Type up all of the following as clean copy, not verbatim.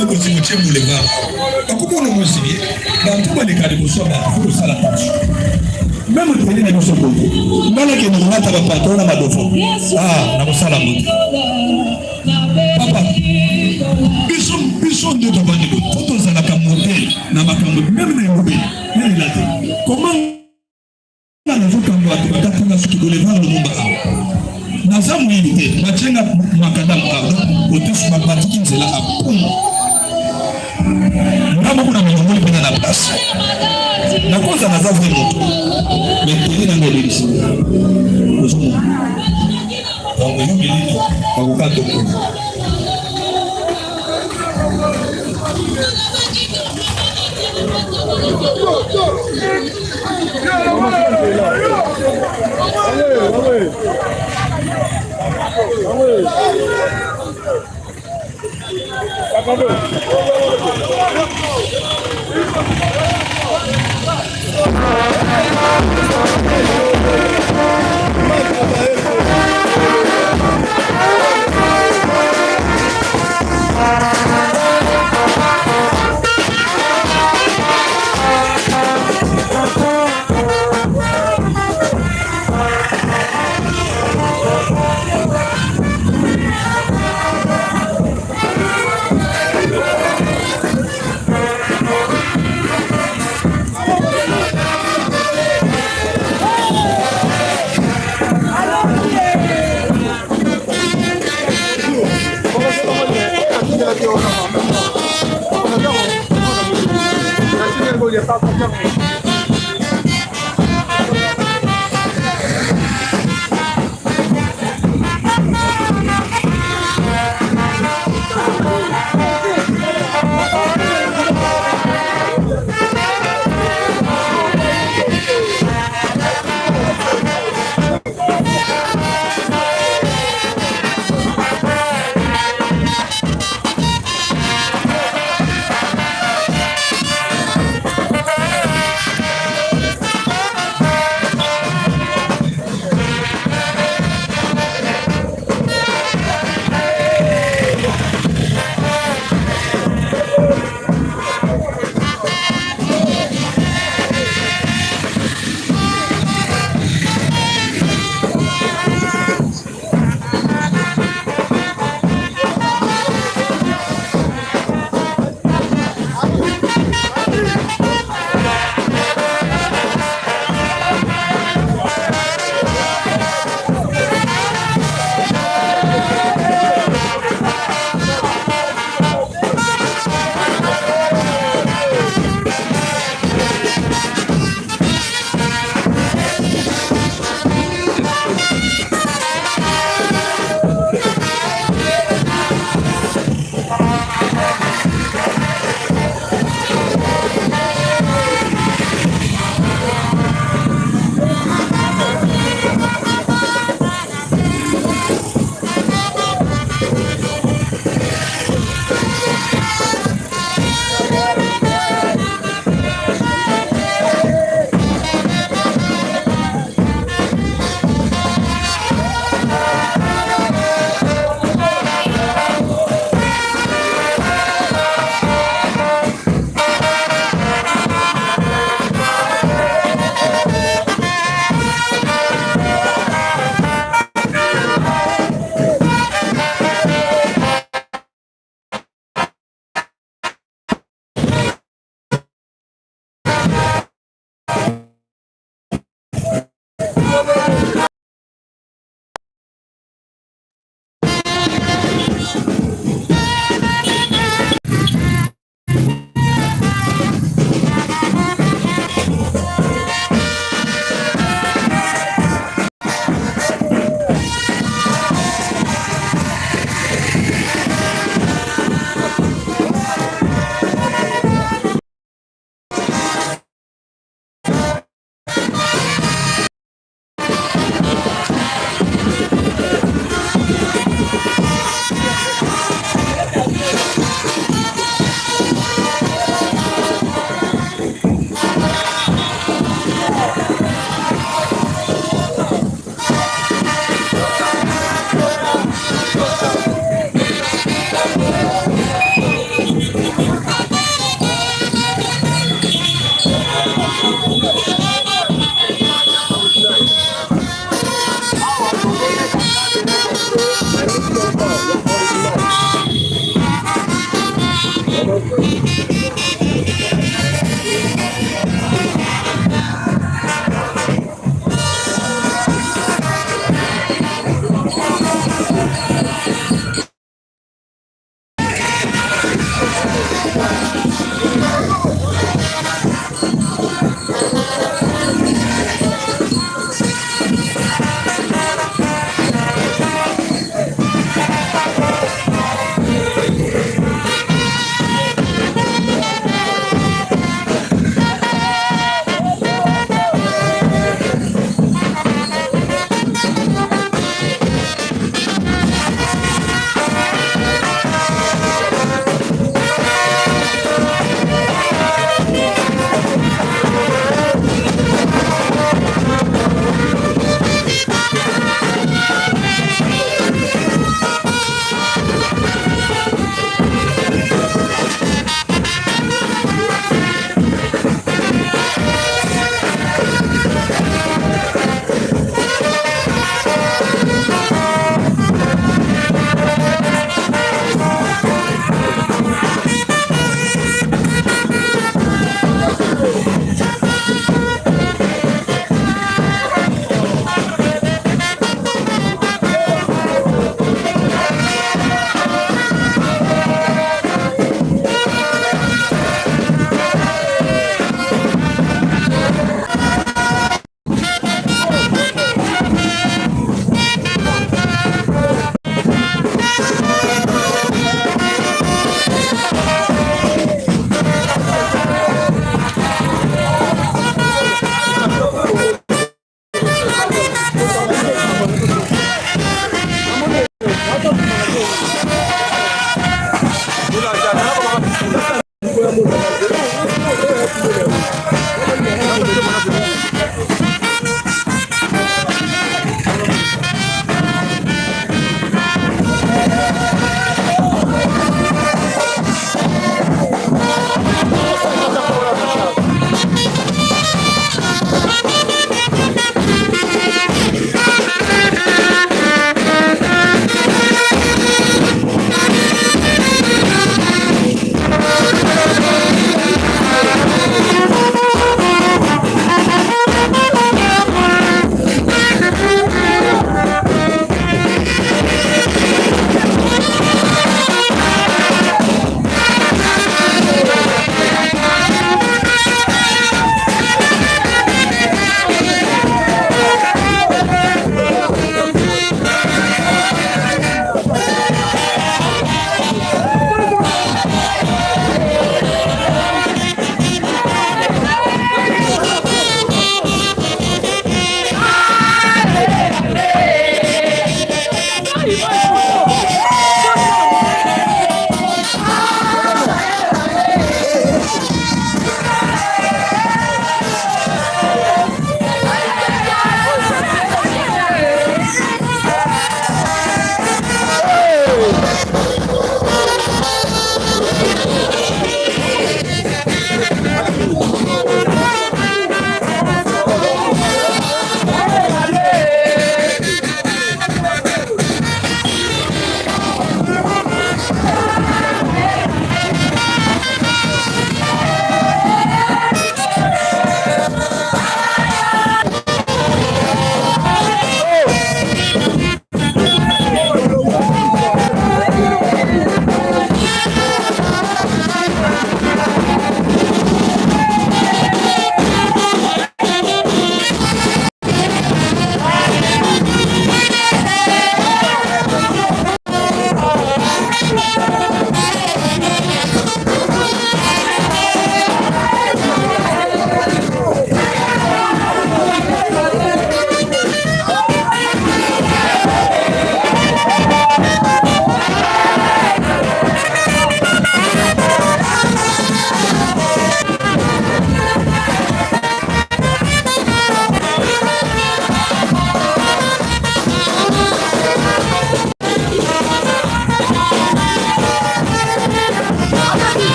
Mokonzi motie boulevard bakomona mozili bantu baleka liboso ya bato fo kosala attention meme tele na biso boye nga nakende kolata bapatron na madofo ah, nakosala ngo te papa. Biso biso nde tovandi boye fo tozalaka modele na makambo meme na elobeli nalela te koma nga nazokanga bato bakatanga soki boulevard Lumumba awa naza moyibi te, batyenga makadamu awa donc kote batiki nzela awa pum nga moko na milongoli mpena na place nakoza naza vrai moto mais tele nanga ebebisi ozomona donc yo milito bakoka tokona.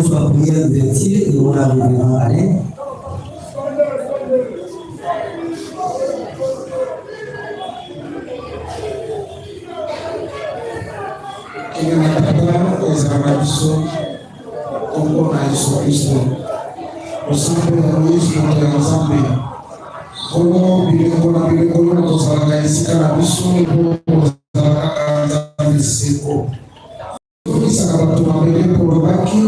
Tozwa prière d'ouverture elongo na Reverend Alain. Kende na Tata oyo ezala na biso nkombo na Yesu Kristo, losambo ya Moïse moto ya Nzambe. Nkolo, bileko na bileko yo tozalaka esika na biso mpo ozala kaka Nzambe seko. Ozongisaka bato mabele mpo olobaki,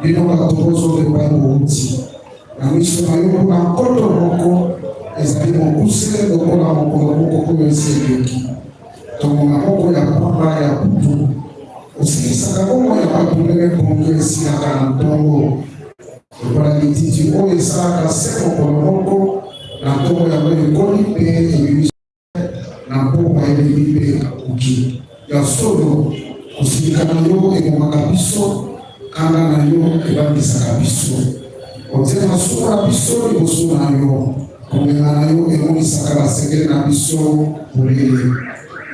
Bino bato bozonga epai bowuti. Na miso na yo mbula nkoto moko ezali mokuse lokola mokolo moko oyo esi eleki, to ngonga moko ya pamba ya butu. Osilisaka bomoi ya bato ndenge pongi esilaka na ntongo, lokola lititi oyo esalaka se mokolo moko, na ntongo yango ekoli mpe ebimi na mpokwa elembi mpe ekoki. Ya solo, kosilika na yo ebomaka biso, kanda na yo ebangisaka biso. Otie masumu na biso liboso na yo, kongenga na yo emonisaka basekele na biso polele.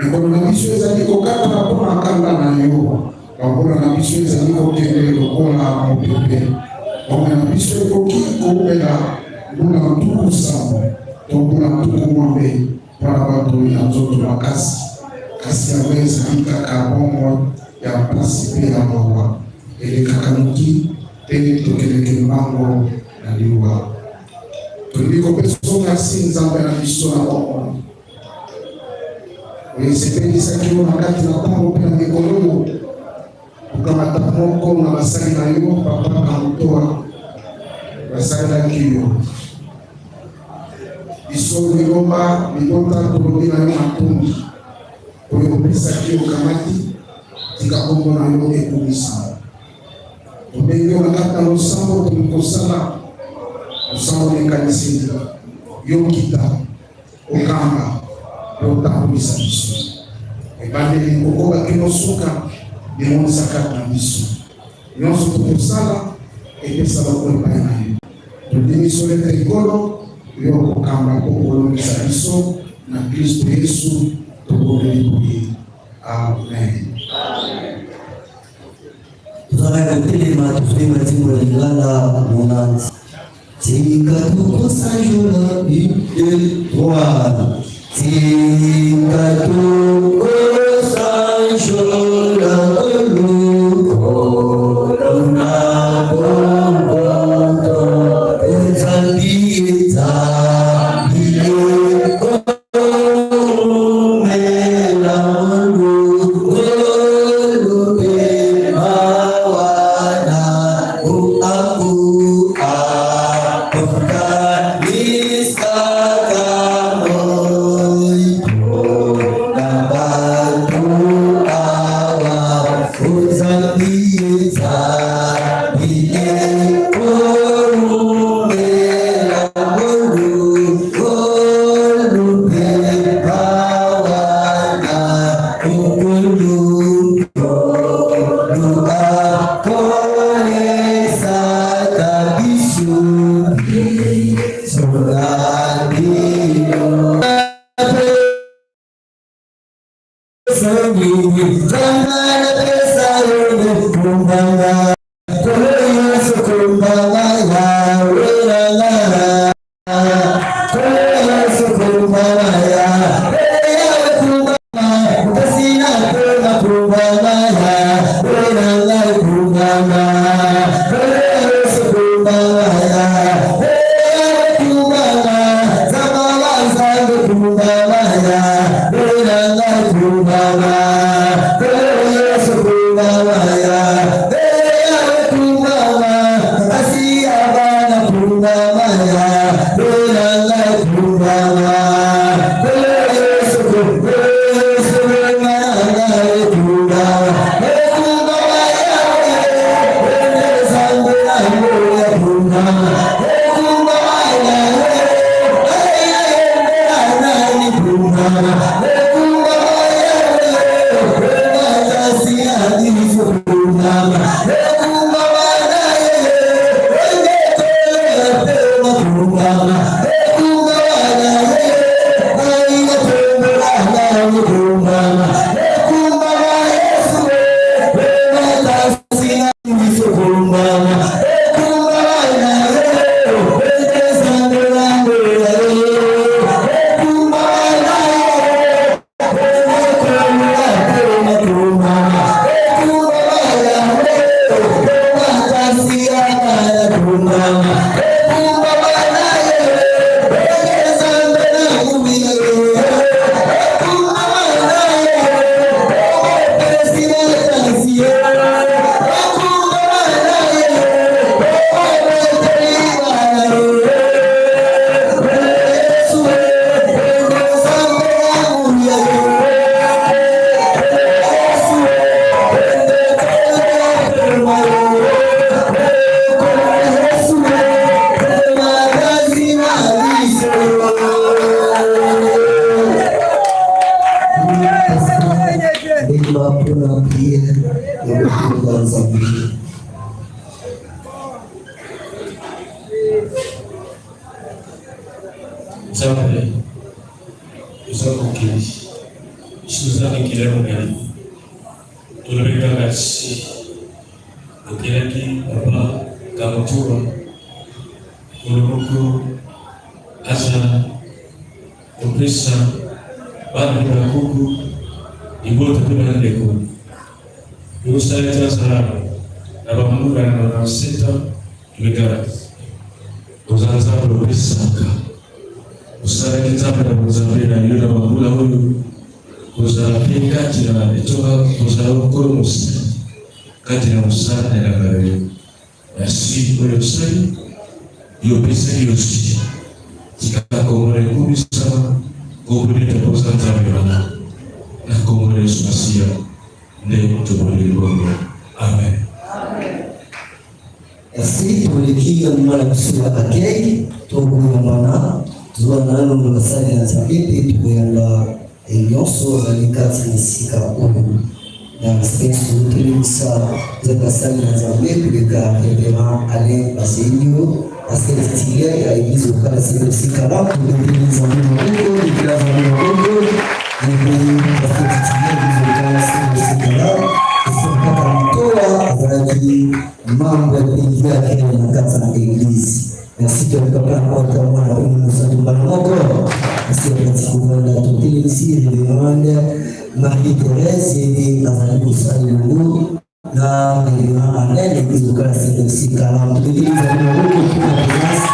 Mikolo na biso ezali kokatana mpo na kanda na yo, bambula na biso ezali kokende lokola mopepe. Bomoi na biso ekoki koumela mbula 70 to mbula 80 mpo na bato ya nzoto makasi, kasi yango ezali kaka bomoi ya mpasi mpe ya mawa, elekaka noki mpe tokendeke mbango na liwa. Tolingi kopesa merci Nzambe na biso na bomoi oyo esepelisaki yo na kati na ntango mpe na mikolo oyo kokamata moko na basali na yo papa Kantoa basalelaki yo biso lingomba libota tolobi na yo matondi oyo opesaki okamati tika nkombo na yo ekumisama tobengi yo na kati na losambo tolingi kosala losambo na ekaniseli yo kita okamba mpe otambwisa biso ebandeli kokoba kino suka emonisa kati na biso nyonso tokosala epesa lokola epai na yo tondimi solo ete Nkolo yo okokamba mpo kolongisa biso na Kristo Yesu tobondeli boye amen. Tozalaka kotelema tozoyeba nzembo ya Lingala monanti. Tika tokosanjola 1 2 3 Tika tokosanjola Nkolo na boboto Nzambe Nzambe komela ngolu mpe mawa na boaku akokanisaka moi na bato awa ozali ezali ekorumela ngolu ngolu mpe mawa na okolu akolesaka biso biso na bino. toluka Nzambe. Nzambe oza mokeli, biso toza mikili ya mokili, tolobi kaka si okelaki papa Kamutura mokolo moko aza kopesa bana mpe bakuku libota mpe bandeko ekosala ete azala na bambula na 97 ans. Tolekaka oza Nzambe opesaka, osalaki Nzambe na bonzambe na yo na bambula oyo kozala mpe kati na etonga, kozala nkolo mosala kati na mosala na elanga na yo. Merci oyo osali, yo opesaki osi tika kombo na ekumisama, kombo nete mpoza Nzambe wana na kombo na Yesu Masiya nde tobondeli bongo, amen. Merci, toleki na moma na biso ya accueil, tokoyambana, tozwa nano basali ya Nzambe mpe tokoyamba nyonso azali kati na esika oyo na respect totelemisa eza basali na Nzambe koleka Reverend Alain Basenio, pasteur titulaire ya église locale ya CFC Kala. Tobeteli Nzambe maboko, tobetela Nzambe maboko. Pasteur titulaire église locale ya CFC Kala, kaka Mtoa azalaki membre mpenza ya kene na kati na eglise. Merci to papa na kota mwana mpe mosantu mbala moko. Merci ya kati kovanda totelemisi reverende Marie Thérèse ye nde azali kosala elongo na reverend Alain eglise locale CFC Kala. Tobeteli nzambe maboko mpo na présence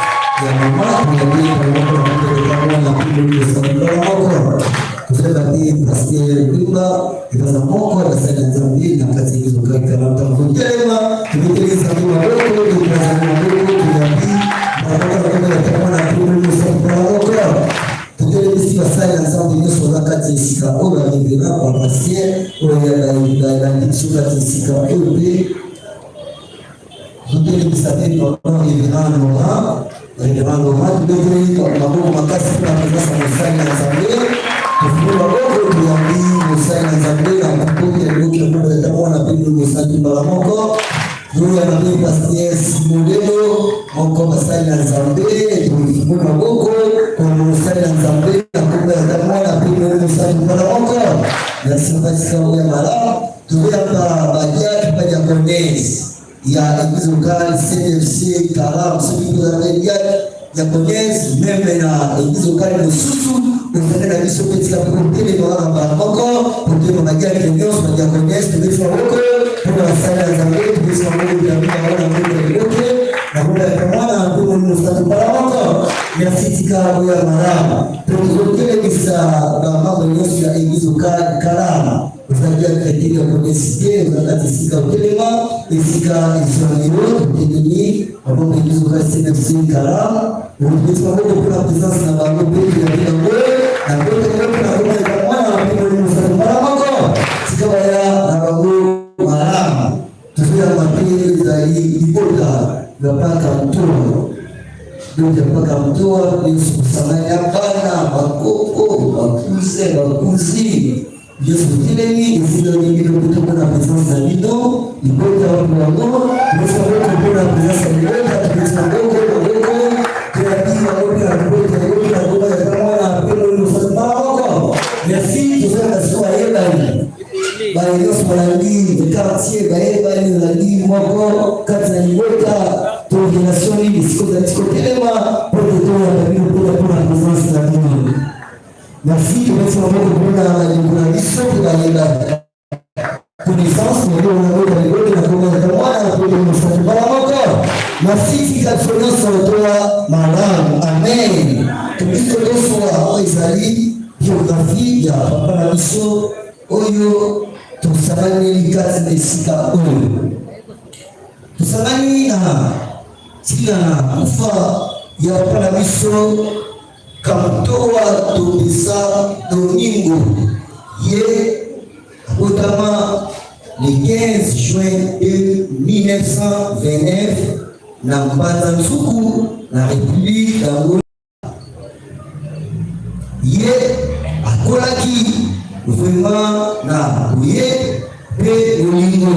ya mama toyambi mbala moko na kota mwana mpe mosantu mbala moko. Tozalaka te pasteur Lumba eza moko ya basali ya Nzambe na kati ya eglise locale Kalanta. Kotelema tobeteli Nzambe maboko, tobeteli Nzambe maboko, toyambi maboko na kombo ya Tata na Nkolo Mosantu mbala moko. Totelemisi basali ya Nzambe nyonso baza kati ya esika oyo, ba reverend, ba pasteur oyo balandi biso kati ya esika oyo mpe Totelemisa mpe papa Reverend Laurent, Reverend Laurent, tobeteli maboko makasi mpo na présence ya mosali na Nzambe. Tofungoli maboko, toyambi mosali na Nzambe na kombo ya liboki ya kombo ya Tata Mwana mpe Molimo Mosantu mbala moko. Toyamba mpe Pasteur Simolelo, moko basali na Nzambe. Tofungoli maboko toyambi mosali na Nzambe na kombo ya Tata Mwana mpe Molimo Mosantu mbala moko. Merci mpasika oyo ya malamu. Toyamba badiacre ba diaconesse ya église locale CFC Karam, soki tozala na diacre diaconesse meme na église locale mosusu ozali na biso mpe tika mpe kotelema wana mbala moko kotelema badiacre nyonso ba diaconesse tobeti maboko mpona basali ya Nzambe, tobeti maboko toyambi bango na nkombo ya liboke na nkombo ya Mwana mpe Molimo Mosantu mbala moko. Merci tika oya malamu mpe tozotelemisa bamambre nyonso ya église locale Karam. Ozali ya traite ya konesi te, oza kati esika otelema, esika ezwami yo, totelemi maboko eglise local CFC Kala, obeti maboko mpo na présence na bango mpe toyambi bango na mbote moko na kombo ya Mwana mpe Molimo Mosantu mbala moko. Tika baya na bango malamu. Tozoyamba mpe ezali libota ya Paka Mtoa. Donc ya Paka Mtoa nyonso kosangani ya bana, bakoko, bakuze, bacousine Yesu otelemi esika olingi lokuta mpo na présence na bino libota wapi yango nyonso moko mpo na présence ya libota tobeti maboko maboko toyabi yango mpe na libota yoki na ngoma ya mwana mpe molimo mosantu mbala moko. Merci tozala na siko bayebani baye nyonso balandi quartier bayebani olandi moko kati na libota to relation nini siko ozali sikotelema mpo te toyamba bino mpona mpo na présence na bino. Merci, tobeti maboko mpona bandeko na biso mpe bayebani connaissance na yo na oyo liboke na kombo ya Mwana mpe Molimo Mosantu mbala moko. Merci, tika biso nyonso toya malamu. Amen. Tobiso nyonso oyo ezali biographie ya papa na biso oyo tosanganeli kati na esika oyo tosangani na ntina na kufa ya papa na biso Kamtoa Tobesa Domingo ye abotama le 15 juin 1929 na Mbanza Nsuku na Republique d'Angola. Ye akolaki vraiment na boye mpe bolingo.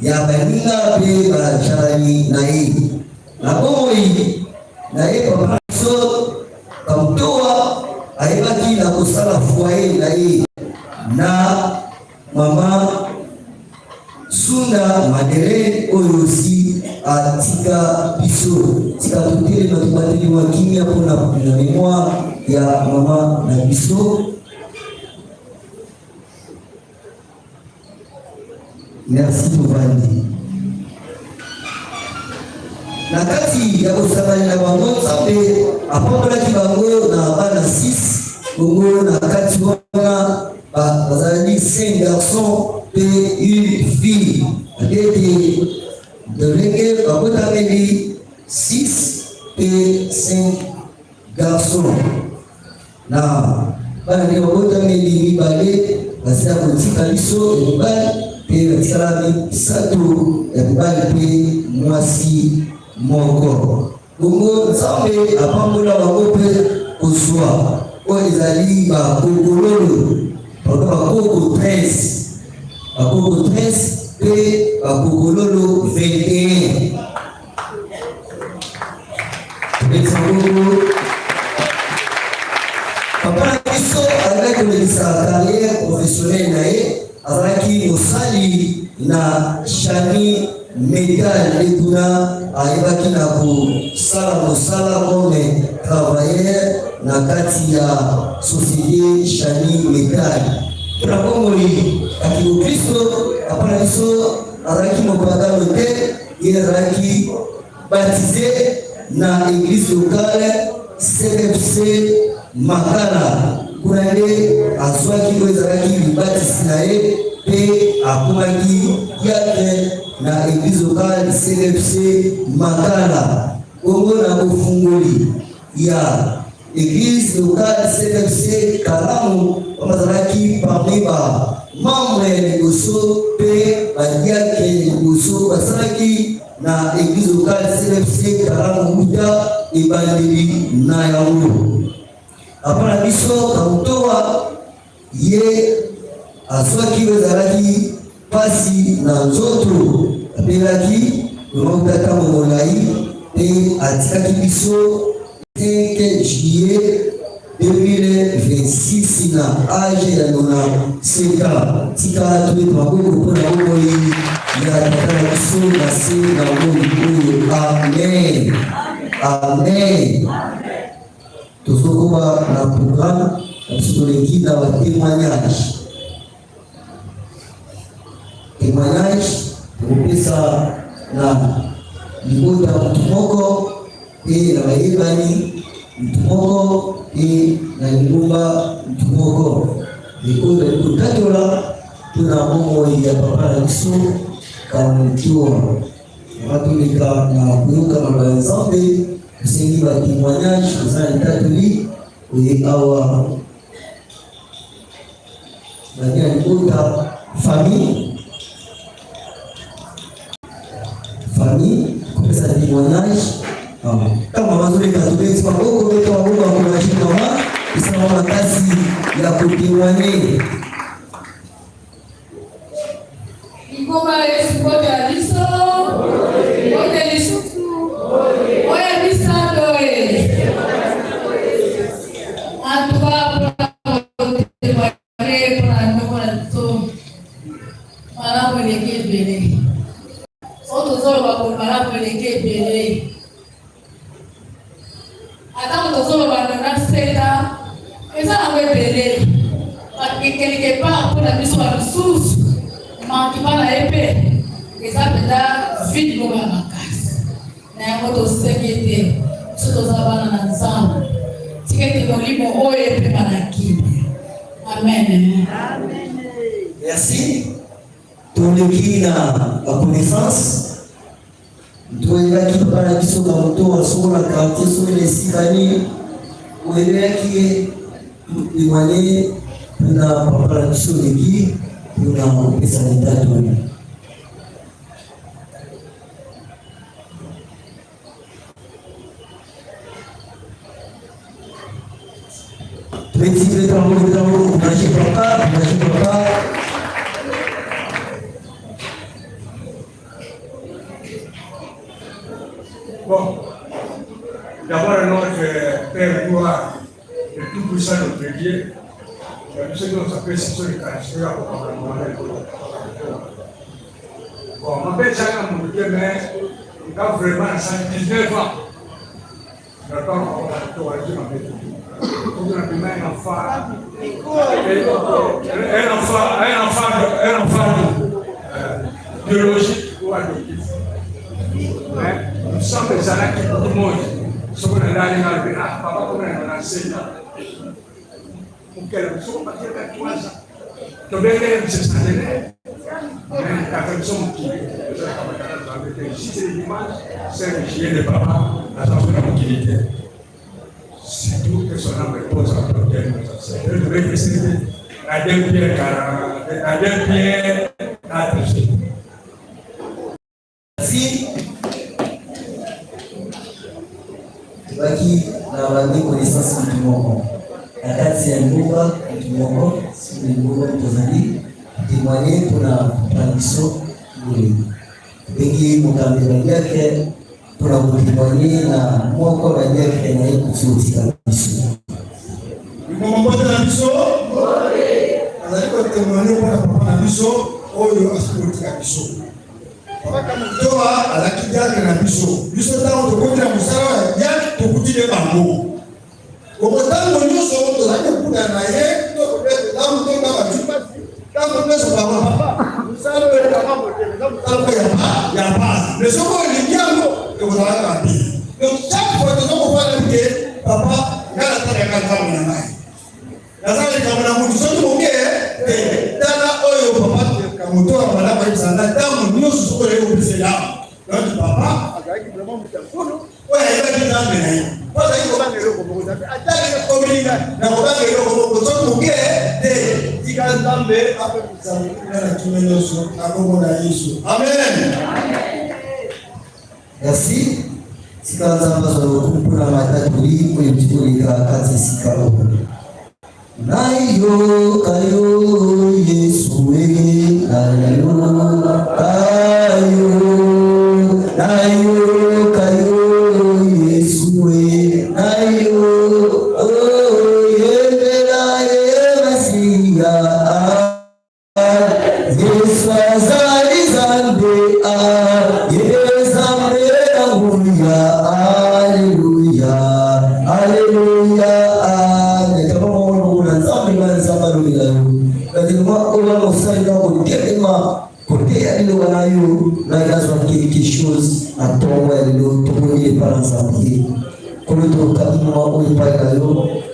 ya baninga mpe bajalani na ye. Na bomoi na ye, papa na biso Kamutoa ayebaki na kosala foyer na ye na mama Sunda Madeleine oyo si atika biso. Tika totelema tobateli mwa kimia mpona na memoire ya mama na biso. Merci tovandi na kati ya kosangani na bango. Nzambe apambolaki bango na bana 6 bongo na kati wana bazalaki 5 garçons mpe une fille. Ete ndenge babotameli 6 mpe 5 garçons na bana nde babotameli mibale basila kotika biso ya mibali mpe batikala misato ya mibali mpe mwasi moko. Bongo Nzambe apambola bango mpe kozwa oyo ezali bakokololo, bakoko 13, bakoko 13 mpe bakokololo 21. Tobetisa bongo papa na biso alingaki kolekisa carrière professionnelle na ye, azalaki mosali na Shani Metal nde kuna ayebaki na kosala mosala comme travailleur na kati ya société Shani Metal. Mpo na bomoi ya kibokristo, papa na biso azalaki mopagano te, ye azalaki baptisé na église locale CFC Makala. Kuna nde azwaki oyo ezalaki libatisi na ye mpe akomaki diacre na église locale CFC Makala. Bongo na bofungoli ya Eglise locale CFC Kalamu, bazalaki parmi ba membre ya liboso mpe badiake ya liboso basalaki na eglise locale CFC Kalamu wuta ebandeli na yango. Papa na biso Kamutowa ye azwaki oyo ezalaki mpasi na nzoto, abelaki lomauta ntango molai mpe atikaki biso 5 juillet 2026 na age ya 97 ans. Tika tobeta maboko mpo na bomoi ya tata na biso na se na moi oyo. Amen, amen. Tozokoba na programme na biso, toleki na batémoignage. Témoignage tokopesa na libota motu moko mpe na bayebani motu moko mpe na lingomba motu moko oyo tali kotatola mpo na bomoi ya papa na biso Kamutua. Batoleka na koyoka maloba ya Nzambe, tosengi ba témoignage, toza na litatoli oye awa bandi na libota famille famille kopesa témoignage. Ntango mama azoleka, tobeti maboko, beta maboko, akourage mama, esala makasi ya kotémoigne. Lingomba ya Yesu, mbote ya biso, mbote lisusu, oyo misato e. En tout cas, mpona mpona ndoko na biso, malamu eleki ebele. Oyo tozoloba boye, malamu eleki ebele. Ata moto ozoloba na seta eza nango ebele quelque part mpo na biso bamisusu manquement na ye mpe eza mpenza vide moko ya makasi. Na yango tosengi ete biso toza bana na Nzambe, tika ete molimo oyo epema na kimia. Amen. Merci. Toleki na baconnaissance. Toyebaki papa na biso na moto soko na quartier, soki na esika nini oyebelaki ye, témoigner mpona papa na biso leki mpona kopesa litatoli. Petit, petit, encouragez papa, encouragez papa. Bon, d'abord notre Père Noir, le Tout-Puissant notre Dieu, biso nyonso apesi biso likanisi ya kokanga mwana bon mabe ezalaka moto te mais nga vraiment nasali 19 ans Un enfant, un enfant, un enfant, un enfant biologique ou adoptif. Mais nous sommes ezalaki tout le monde. Soki nalali nga lobi ah papa komi na 97 ans. Mokele soko batiaka 3 ans. Tobengele biso centenaire. Mais kaka biso mokili ezalaka batata nzambe te. Si c'est le dimanche, c'est le juillet de papa, aza mpona mokili te. Surtout que son âme repose en paix nos ancêtres. Je vais essayer à deux pieds, à deux pieds, à toucher. Merci. Tobaki na bande connaissance motu moko na kati ya lingomba motu moko soki lingomba tozali témoigner mpona papa na biso boye tobengi mokambi ya badiakre mpona kotémoigner na moko badiakre na ye koki kotika biso. Lingomba mbote na biso azali kotémoigner mpona papa na biso oyo asili kotika biso. Papa Kamutoa azalaki diacre na biso. Biso ntango tokoti na mosala ya diacre tokuti nde bango. Bongo ntango nyonso tozalaki kokutana na ye ntango toka bazwi mpasi ntango nyonso bango papa mosala oyo ekanga motema eza mosala moko ya base mais soki olingi yango ekozala kaka bien. Donc chaque fois toza kofanda ke papa ngai natalaka nzambe na ngai Naza na likambo na moto soki moke te. Tala oyo papa moto ya malamu ayebisa nga ntango nyonso soki oyebi kopesa elamba. Donc papa azalaki vraiment moto ya solo oyo ayebaki nzambe na ye. Po azalaki kobanga eloko moko te. Ata ndenge akomeli ngai na kobanga eloko moko soki moke te. Tika nzambe apekisa mokuna na kimia nyonso na kombo na Yesu. Amen. Merci. Tika Nzambe azwa lokumu mpo na matatoli oyo euti koleka kati esika oyo. Nayoka yo Yesu e, nayoka yo, nayoka yo Yesu e, nayo oh, yembela ye Masiya. Yesu azali Nzambe, ah, ye Nzambe na nguya, aleluya, aleluya, amen. Taba moko lokola Nzambe nga Nzambe alobela yo. Bandeko oyo mosali na kotelema koteya liloba na yo ngai nazwa quelque chose na ntongo ya lelo tomoni epai na Nzambe te. Nkolo tokabi mwa oyo epai na yo,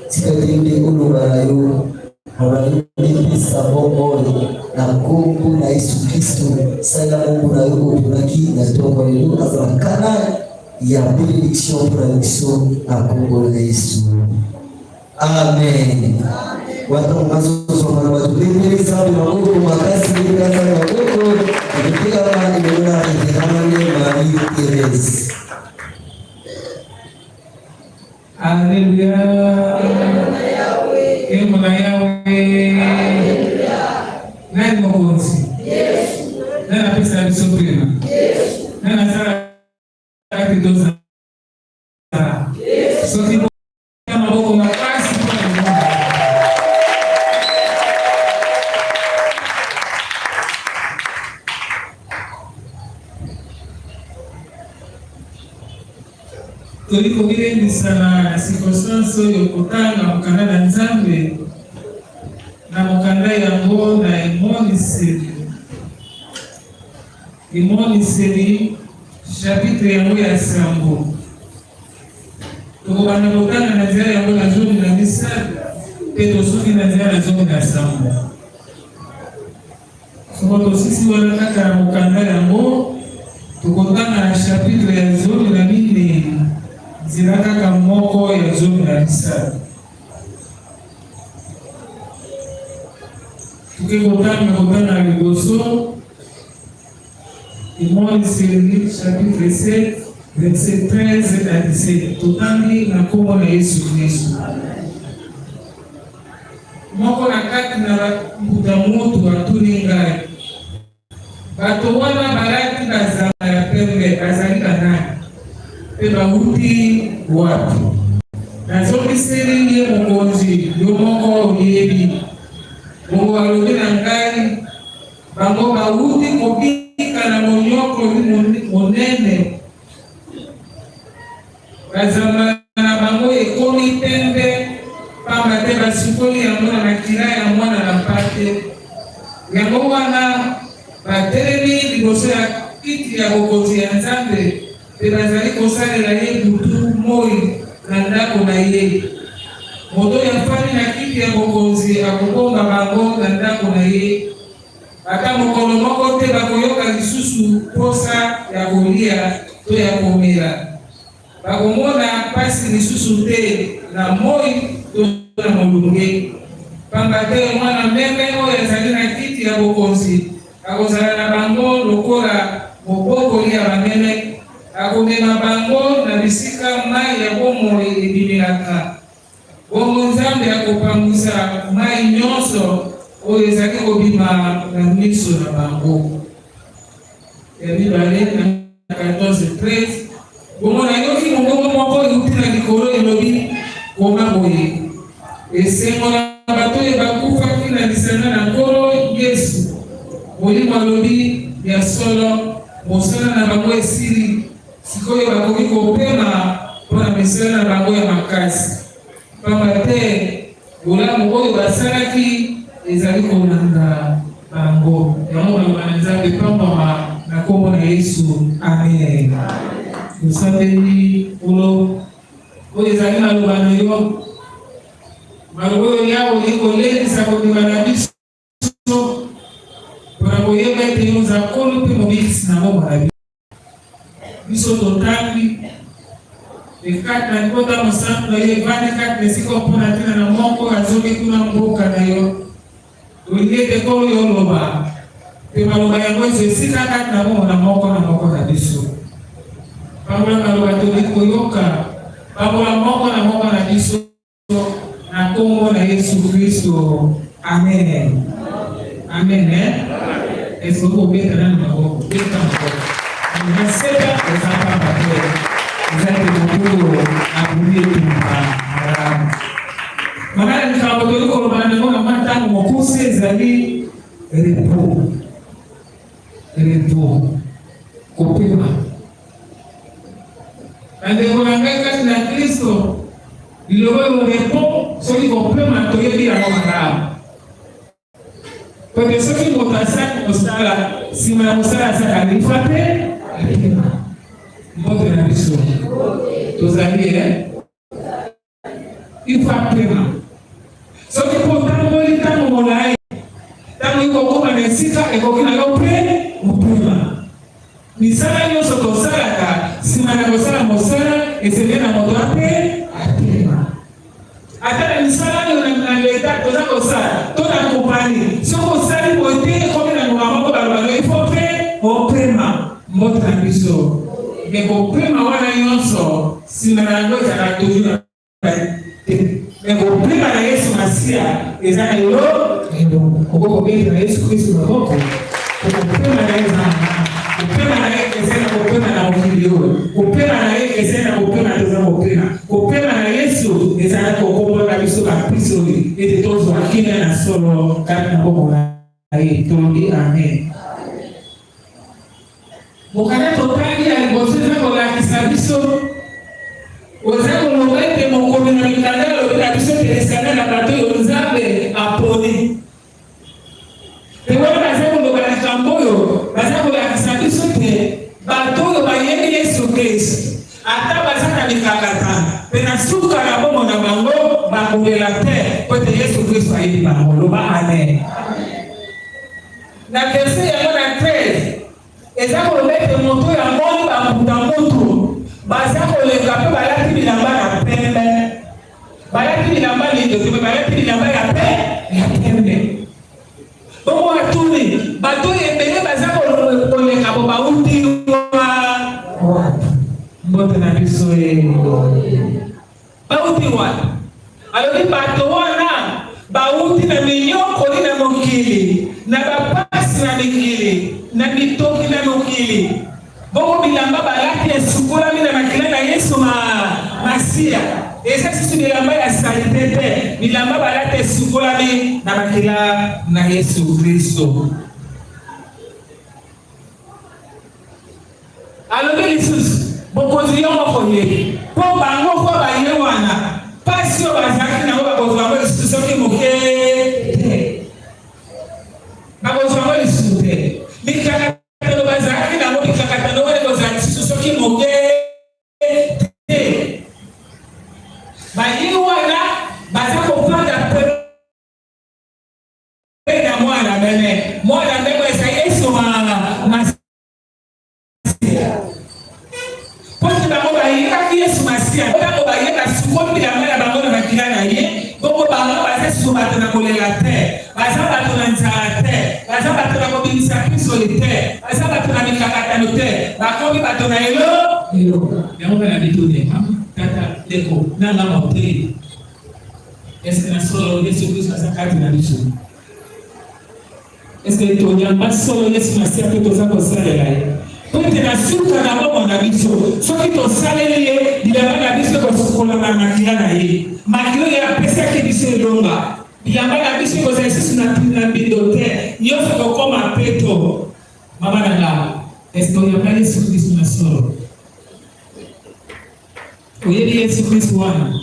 tika ete nde oloba na yo Epesa bomoi na nkombo na Yesu Kristo. Salela mongo na yo oyo oponaki na ntongo lelo azala canal ya benediction mpo na biso na nkombo na Yesu. Amen. Wato bazozonga na bato bebele nzambe maboko makasi bebele nzambe maboko ekotelama elongo na reverende Marie Therese. Alléluia. Nkembo na Yawe. Nani mokonzi? Nani apesa biso pema? Nani asalaka ete tozala? Soki maboko makasi mpo na libongo. Toli komilendisa na circonstance oyo kotanga mokanda na Nzambe na mokanda yango na Emoniseli. Emoniseli chapitre yango ya sambo. Tokobanda kotanga na nzela yango na 13 mpe tosuki na nzela na 17. Soko tosisi wana kaka na mokanda yango, tokotanga na chapitre ya 14, nzela kaka moko ya 13. Toke kotanga kotanga liboso Emoniseli chapitre 7 verset 13 à 17. Totangi na nkombo na Yesu Kristo. Moko na kati na mbuta mutu atuni ngai, Bato wana balati bazamba ya pembe bazali banani? Mpe bawuti wapi? Nazongiseli ye, Mokonzi, yo moko oyebi. Bongo alobi na ngai, Bango bawuti kobika na monyokoli monene, bazambala na bango ekomi pembe, pamba te basukoli yango na makila ya Mwana na Mpate. Yango wana batelemi liboso ya kiti ya bokonzi ya Nzambe mpe bazali kosalela ye butu moi na ndako na ye. Moto oyo afandi na kiti ya bokonzi akobomba bango na ndako na ye. Ata mokolo moko te bakoyoka lisusu mposa ya kolia to ya komela. Bakomona mpasi lisusu te na moi to na molunge, mpamba te Mwana Meme oyo azali na kiti ya bokonzi akozala na bango lokola mobokoli ya bameme, akomema bango na bisika mai ya bomoi ebimelaka. Bongo Nzambe akopangusa mai nyonso oyo ezali kobima na miso na bango. Ya mibale na 14 13 Bongo nayoki mongongo moko euti na likolo elobi, Koma boye, Esengo na bato oyo bakufaki na lisanga na Nkolo Yesu. Molimo alobi, Ya solo, mosala na bango esili, sikoyo bakoki kopema mpo na misala na bango ya makasi, mpamba te bolamu oyo basalaki ezali kolanda bango. Yango maloba na Nzambe epambwama na nkombo na Yesu, amen. Tosambeli Nkolo, oyo ezali maloba na yo, maloba oyo Yawe olingi kolendisa kondima na biso mpo na koyeba ete yo oza Nkolo mpe Mobikisi na bomoi na biso. Biso totangi mpe kati na libota mosantu na yo evandi kati na esika mpo na ntina na moko azongi kuna mboka na yo. Tolingi ete Nkolo yo oloba mpe maloba yango ezwa esika kati na bomoi na moko na moko na biso. Pambola maloba tolingi koyoka, pambola moko na moko na biso na nkombo na Yesu Kristo. Amen. Amen. Eh? Est-ce que obeta nanu maboko? Beta maboko. Naseka eza pamba te. Eza te moto abumi etumba malamu. Mama na likambo tolingi koloba na yango na mwa ntango mokuse ezali repos. Repos. Kopema. Bandeko na ngai kati na Kristo, liloba oyo repos soki kopema toyebi yango malamu. Pete soki moto asali mosala, nsima ya mosala asala lifa te apema. Mbote na biso tozali eh? Ifa apema. Soki mpo otamboli ntango molai, ntango ikokoma na esika ekoki na yo mpe mopema. Misala nyonso tosalaka, nsima na kosala mosala, esengeli na moto ape apema. Ata na misala oyo na leta toza kosala to na kompani, soki osali boye te, ekomi na ngonga moko balobaka il faut mpe opema. Mbote na biso me kopema wana nyonso nsima na yango ezalaka toujours na te. Me kopema na Yesu Masiya eza na elo elongo. Okoki kobetela Yesu Kristo maboko. Kopema na ye eza malamu. Kopema na ye eza na kopema na mokili oyo. Kopema na ye eza na kopema toza kopema. Kopema na Yesu ezali kokombola biso bapisoli ete tozwa kimia na solo kati na bomoi na ye. Tolobi amen. Mokanda totangi ya liboso eza kolakisa biso oza koloba ete mokomi na mikanda alobi na biso ete lisanga na bato oyo Nzambe aponi. Mpe wana baza koloba likambo oyo, baza kolakisa biso ete bato oyo bayebi Yesu Kristo, ata baza na mikakatano, mpe na suka na bomoi na bango bakolela te, mpo ete Yesu Kristo ayebi bango. Loba amen. Na verse yango na 13 eza koloba ete moto oyo amoni bambuta mutu baza koleka mpe balati bilamba na pembe, balati bilamba lindo te, balati bilamba ya pe ya pembe. Bongo atuni bato oyo ebele baza koleka bo bauti wapi? Mbote na biso ye bauti wapi? Alobi bato wana bauti na minyokoli na mokili, na bapasi na mikili, na mitoki na mokili. Bongo bilamba balati esukolami na makila na Yesu ma Masiya. Eza lisusu bilamba ya salite te, bilamba balati esukolami na makila na Yesu Kristo. Alobi lisusu, Bokonzi yo moko ye, mpo bango mpo baye wana pasi oyo bazalaki nango bakozwa yango lisusu soki moke te, bakozwa yango lisusu te. Mikakatano bazalaki nango, mikakatano wana ekozala lisusu soki moke te. Baye wana baza kofanda pembeni ya mwana meme, mwana meme ezali Yesu Masiya. Mpo ete bango bayebaki Yesu Masiya, ntango baye basukoli bilamba na bango na makila na ye, bongo bango baza lisusu bato na kolela te, baza bato na nzala te, baza bato na kobimisa mpisoli te, baza bato na mikakatano te, bakomi bato na elo elonga. Yango mpe na mituni, tata, ndeko, na nga motei, eske na solo Yesu Kristo aza kati na biso? Eske toyamba solo Yesu Masiya mpe toza kosalela ye? Mpo ete na suka na bomoi na biso, soki tosaleli ye, bilamba na biso ekosukolama na makila na ye, makila oyo apesaki biso elonga. Bilamba na biso ekozala lisusu na mbindo te, nyonso ekokoma peto. Mama na nga, eske oyamba Yesu Kristo na solo? Oyebi Yesu Kristo wana?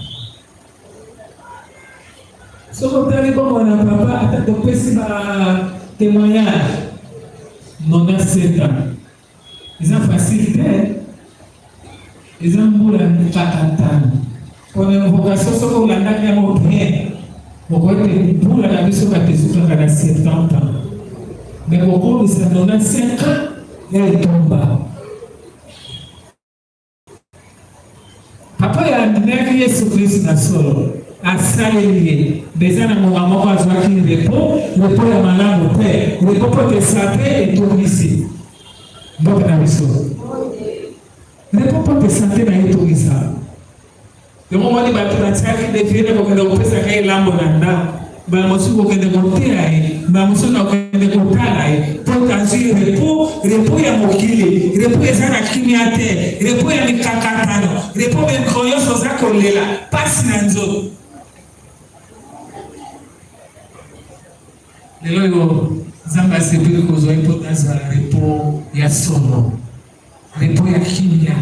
Soki otali bomoi na papa, ata topesi ba témoignage 97 ans, eza facile te, eza mbula mikakatano mpona invocation. Soki olandaki yango bien, okoki te mbula na biso bato esukaka na 70 ans, mais kokomisa 95 ans ya etumba. Papa oyo andimaki Yesu Klisto na solo, asaleli ye, mais eza na ngonga moko azwaki repos, repos ya malamu te, repos mpo te sante etongisi mboka na biso, repos mpo te sante na ye etongisa. Yango omoni bato batiaki defile na kokende kopesaka ye elambo na ndako, mbala mosusu kokende koteya ye, mbala mosusu na kokende kotala ye, mpo ete azwi repo, repo ya mokili, repo eza na kimia te, repo ya mikakatano, repo mikolo nyonso oza kolela, pasi na nzoto. Lelo oyo Nzambe asepeli kozwa ye mpo ete azwa repo ya solo, repo ya kimia.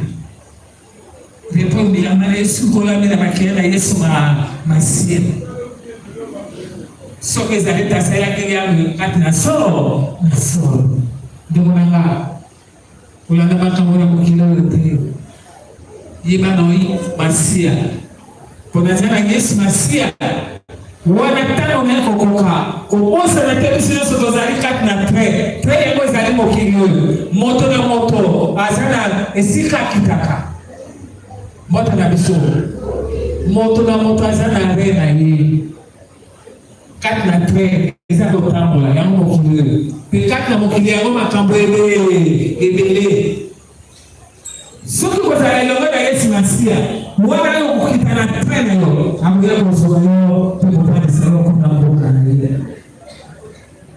Repo bilamba na esukolami na makila na Yesu ma Masiya. Soki ezali tasalaki yango kati na solo na solo. Ndeko na nga, kolanda makambo ya mokili oyo te. Yeba na oyi Masiya. Mpo naza na Yesu Masiya wana ntango naye kokoka kobosana te, biso nyonso tozali kati na train. Train yango ezali mokili oyo, moto na moto aza na esika akitaka. Mbote na biso, moto na moto aza na re na ye kati na train eza kotambola yango mokili oyo, mpe kati na mokili yango makambo ebele ebele. Soki kozala elongo na Yesu Masiya, wana yo okokita na train na yo, akoya kozwa yo mpe kofandisa yo kuna mboka na ye.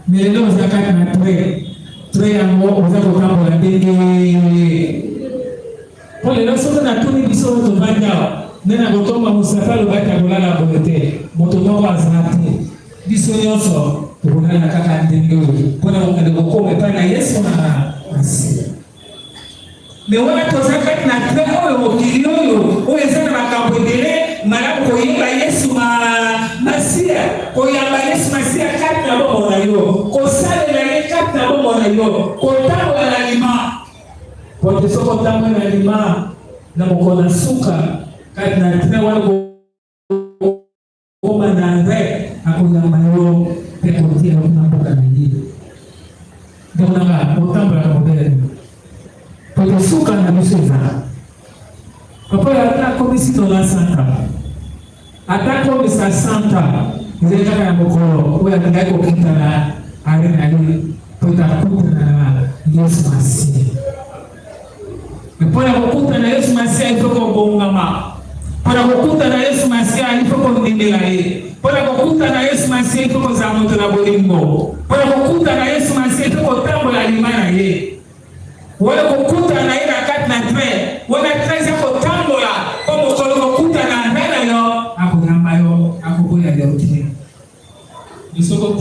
Mais lelo oza kati na train, train yango oza kotambola ndenge mpo lelo soki natuni biso oyo tovandi awa nde nakotomba mosapi alobaki akolala boye te, moto moko aza te. Biso nyonso tokolala kaka ndenge oyo mpo na kokende kokoma epai na Yesu na Masiya. Me wana toza kati na train oyo, mokili oyo, oyo eza na makambo ebele, malamu koyeba Yesu ma Masiya, koyamba Yesu Masiya kati na bomoi na yo, kosalela ye kati na bomoi na yo, kotambola na lima. Po te soki otamboli na lima na mokolo na suka kati na train wana, Koma na re akoyamba yo mpe akotia yo na mboka na ye. Ndeko na nga, otambolaka modele nini? Po ete suka na biso ezala. Papa oyo ata akomisi tona santa, ata akomisa santa, ezali kaka ya mokolo oyo alingaki kokita na are na ye mpo ete akutana na Yesu Masiya. Mpo na kokutana Yesu Masiya, il faut kobongama. Mpo na kokutana Yesu Masiya, il faut kondimela ye. Mpo na kokutana Yesu Masiya, il faut kozala moto na bolingo. Mpo na kokutana Yesu Masiya, il faut kotambola lima na ye. Wana kokutana na ye.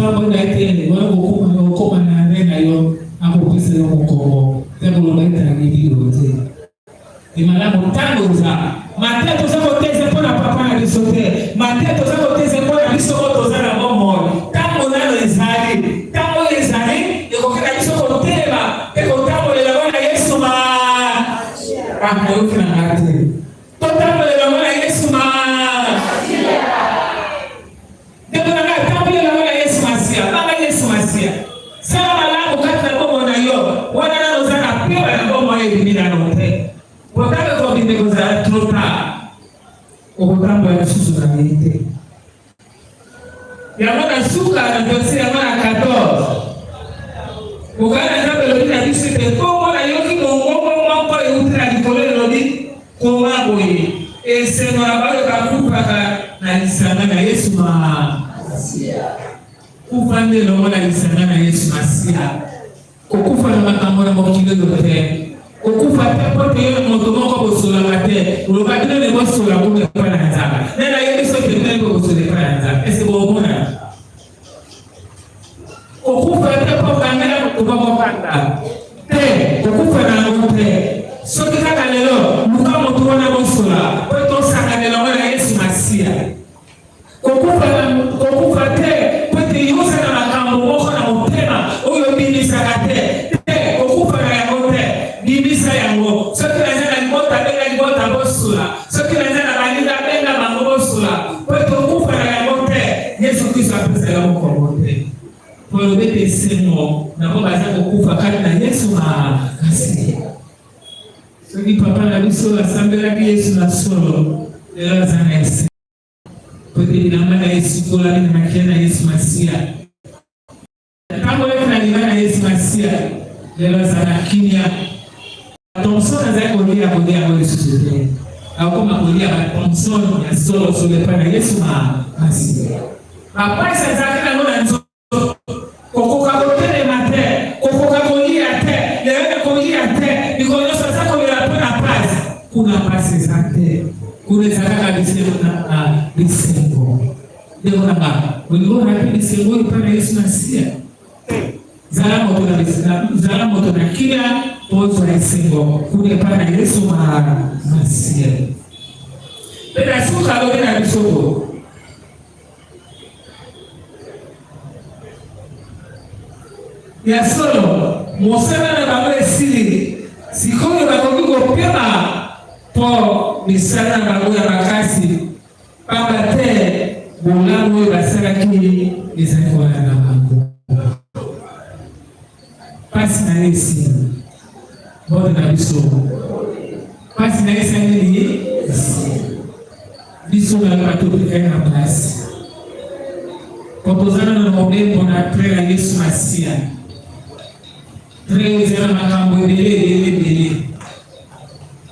Otamboli na ye te, wana okokoma okoma na arret na yo, akopesa yo mokongo mpe akoloba ete ayebi yo te. E malamu ntango oza mateya toza koteza mpo na papa na biso te, mateya toza koteza mpo na biso oyo toza na bomoi. Ntango nano ezali, ntango oyo ezali, ekoki na biso kotelema mpe kotambolela wana Yesu ma ah, nayoki na ngai te, totambolela wana Yesu ma Ndeko na ngai, tambola elongo na Yesu Masiya. Banga Yesu Masiya. Sala malamu kati na bomoi na yo. Wana nano oza na pema na bomoi ebimi nano te. Po ntango ekobima ekozala trop tard. Okotambola lisusu na ye te. Yango na suka na verse yango na 14. Mokanda na Nzambe elobi na biso ete bongo nayoki mongongo moko euti na likolo elobi Koma boye, Esengo na baoyo bakufaka na lisanga na Yesu Masiya. Kufa nde elongo na lisanga na Yesu Masiya. Kokufa na makambo na mokili oyo te. Kokufa te mpo te yo na moto moko bosolaka te. Oloba bino nde bosola kuna epai na Nzambe. Nde nayebi soki bino nde bokosola epai na Nzambe. Ese bokomona? Kokufa te mpo okangela moto moko kanda te, kokufa na yango te. Soki kaka lelo, luka moto wana bosola mpo ete osangana elongo na Yesu Masiya. Kokufa na kokufa te mpo ete yo oza na makambo moko na motema oyo obimisaka te. Te, kokufa na yango te, bimisa yango. Soki naza na libota, benga libota bosola. Soki naza na baninga, benga bango bosola. Mpo ete okufa na yango te, Yesu Kristo apesa yo mokongo te. Mpo elobi ete esengo na bango baza kokufa kati na Yesu makasi. Soki papa na biso asambelaki Yesu na solo, lelo aza na esengo. Mpo ete bilamba na ye esukolami na makila na Yesu Masiya. Natambolaki na liwa na Yesu Masiya, lelo aza na kimia. Thomson azali kolia kolia yango lisusu te, akokoma kolia ba Thomson ya solo solo epai na Yesu Masiya. Bapasi azalaki nango na nzoto, kokoka kotelema te, kokoka kolia te, lelo na kolia te, mikolo nyonso aza kolela mpo na pasi. Kuna pasi eza te, kuna eza kaka bisengo na bisengo. Ndeko na nga, olingi orate bisengo oyo epai na Yesu Masiya? Zala moto na zala moto na kimia mpo ozwa esengo kuna epai na Yesu Masiya. Mpe na suka alobi na biso boye Ya solo, mosala na bango esili. Sikoyo bakoki kopema mpo misala na bango ya makasi Pamba te bolamu oyo basalaki ezali kolanda bango. Pasi na ye esili. Mbote na biso. Pasi na ye esali nini? Esili. Biso na bato totikali na place. Po toza nano na mobembo na train ya Yesu Masiya. Train eza na makambo ebele ebele ebele.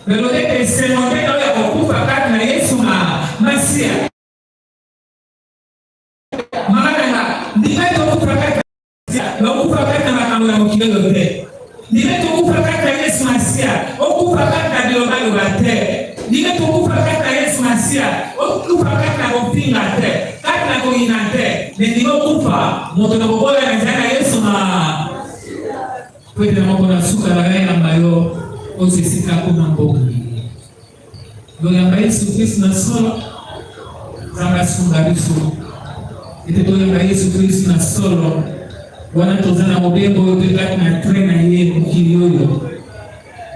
Lelo ete esengo nde oyo ya kokufa kati na Yesu Masiya. Mama na nga, ndima ete okufa kati na okufa kati na makambo ya mokili oyo te. Ndima ete okufa kati na Yesu Masiya, okufa kati na bilobaloba te. Ndima ete okufa kati na Yesu Masiya, okufa kati na kofinga te, kati na koyina te. Me ndima okufa moto na koboya na nzela na Yesu ma Mpo ete na mokolo ya suka bayamba yo ozwa esika kuna mboka. Loyamba Yesu Kristo na solo, Nzambe asunga biso ete toyamba Yesu Kristo na solo. Wana toza na mobembo oyo mpe kati na train na ye mokili oyo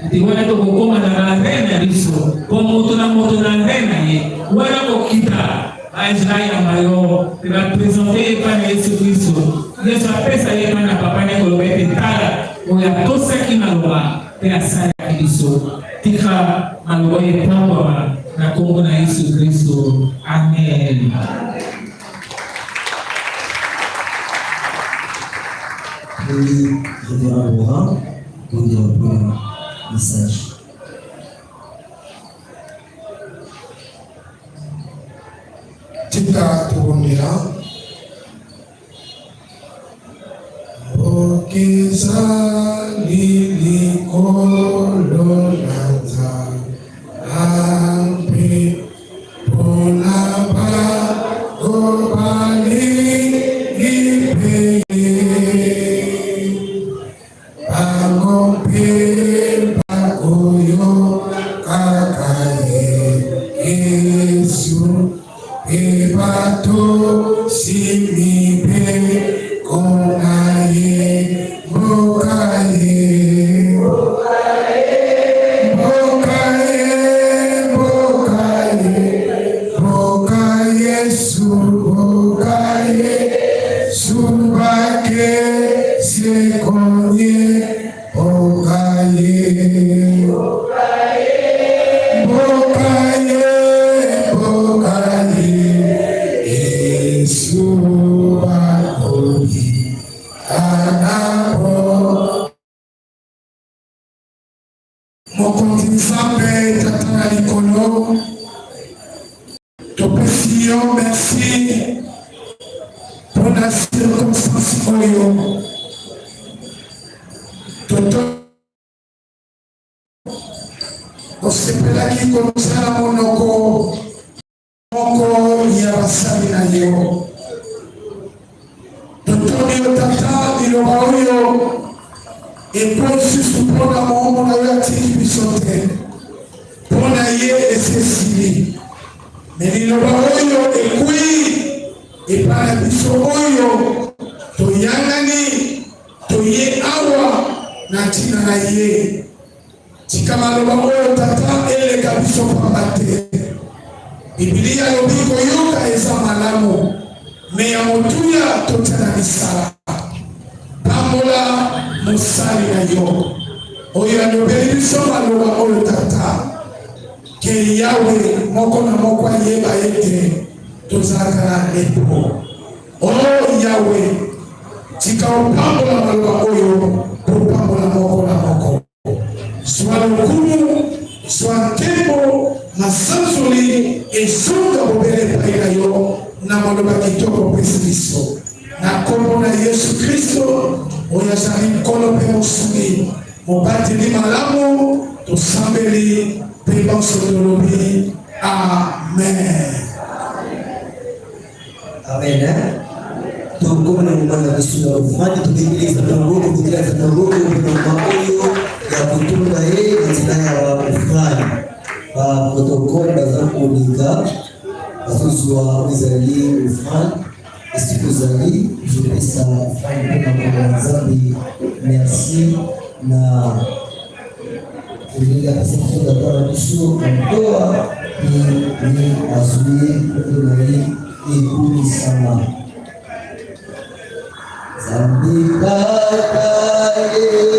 ete wana tokokoma na bare na biso mpo moto na moto na re na ye wana kokita ange ayamba yo mpe bapresente ye epai na Yesu Kristo. Yesu apesa ye epai na papa na ye koloba ete tala oyo atosaki maloba mpe asalaki biso. Tika maloba oyo epambwama na nkombo na Yesu Kristo, amen. Révérend Laurent, pour message. Tika tobondela. Okezali likolo na Nzambe mpona bango balingi mpe. Mokonzi Nzambe Tata na likolo, topesi yo merci mpo na circonstance oyo toto osepelaki kosala monoko moko ya basali na yo. Totondi yo Tata, liloba oyo ekwei lisusu mpo na moombo na yo atiki biso te, mpo na ye esi esili. Me liloba oyo ekwei epai na biso oyo toyangani toye awa na ntina na ye. Tika maloba oyo Tata eleka biso pamba te. Bibilia elobi koyoka eza malamu, me ya motuya totia na misala. Pambola mosali na yo oyo alobeli biso maloba oyo Tata, ke Yawe moko na moko ayeba ete tozalaka na repos. O Yawe, tika opambola maloba oyo mpo opambola moko na moko. Zwa lokumu, zwa nkembo, masanzoli ezonga bobele epai na yo na maloba kitoko opesi biso. Na nkombo na Yesu Kristo, oyo azali Nkolo mpe Mosungi, mobateli malamu, tosambeli mpe banso tolobi amen. Amen. Tokomi na moma na biso ya ofrande, tobengeli Nzambe maboko, tobengeli Nzambe maboko mpe moma oyo ya kotonda ye na nzela ya ofrande. Ba protocole baza koleka, bazozwa oyo ezali ofrande, esika ozali ozopesa ofrande mpo na makambo ya Nzambe. Merci na Tolingi apesa biso tata na biso na mtoa mpe ye azwi nkombo na ye ekumisama. Nzambe tata ye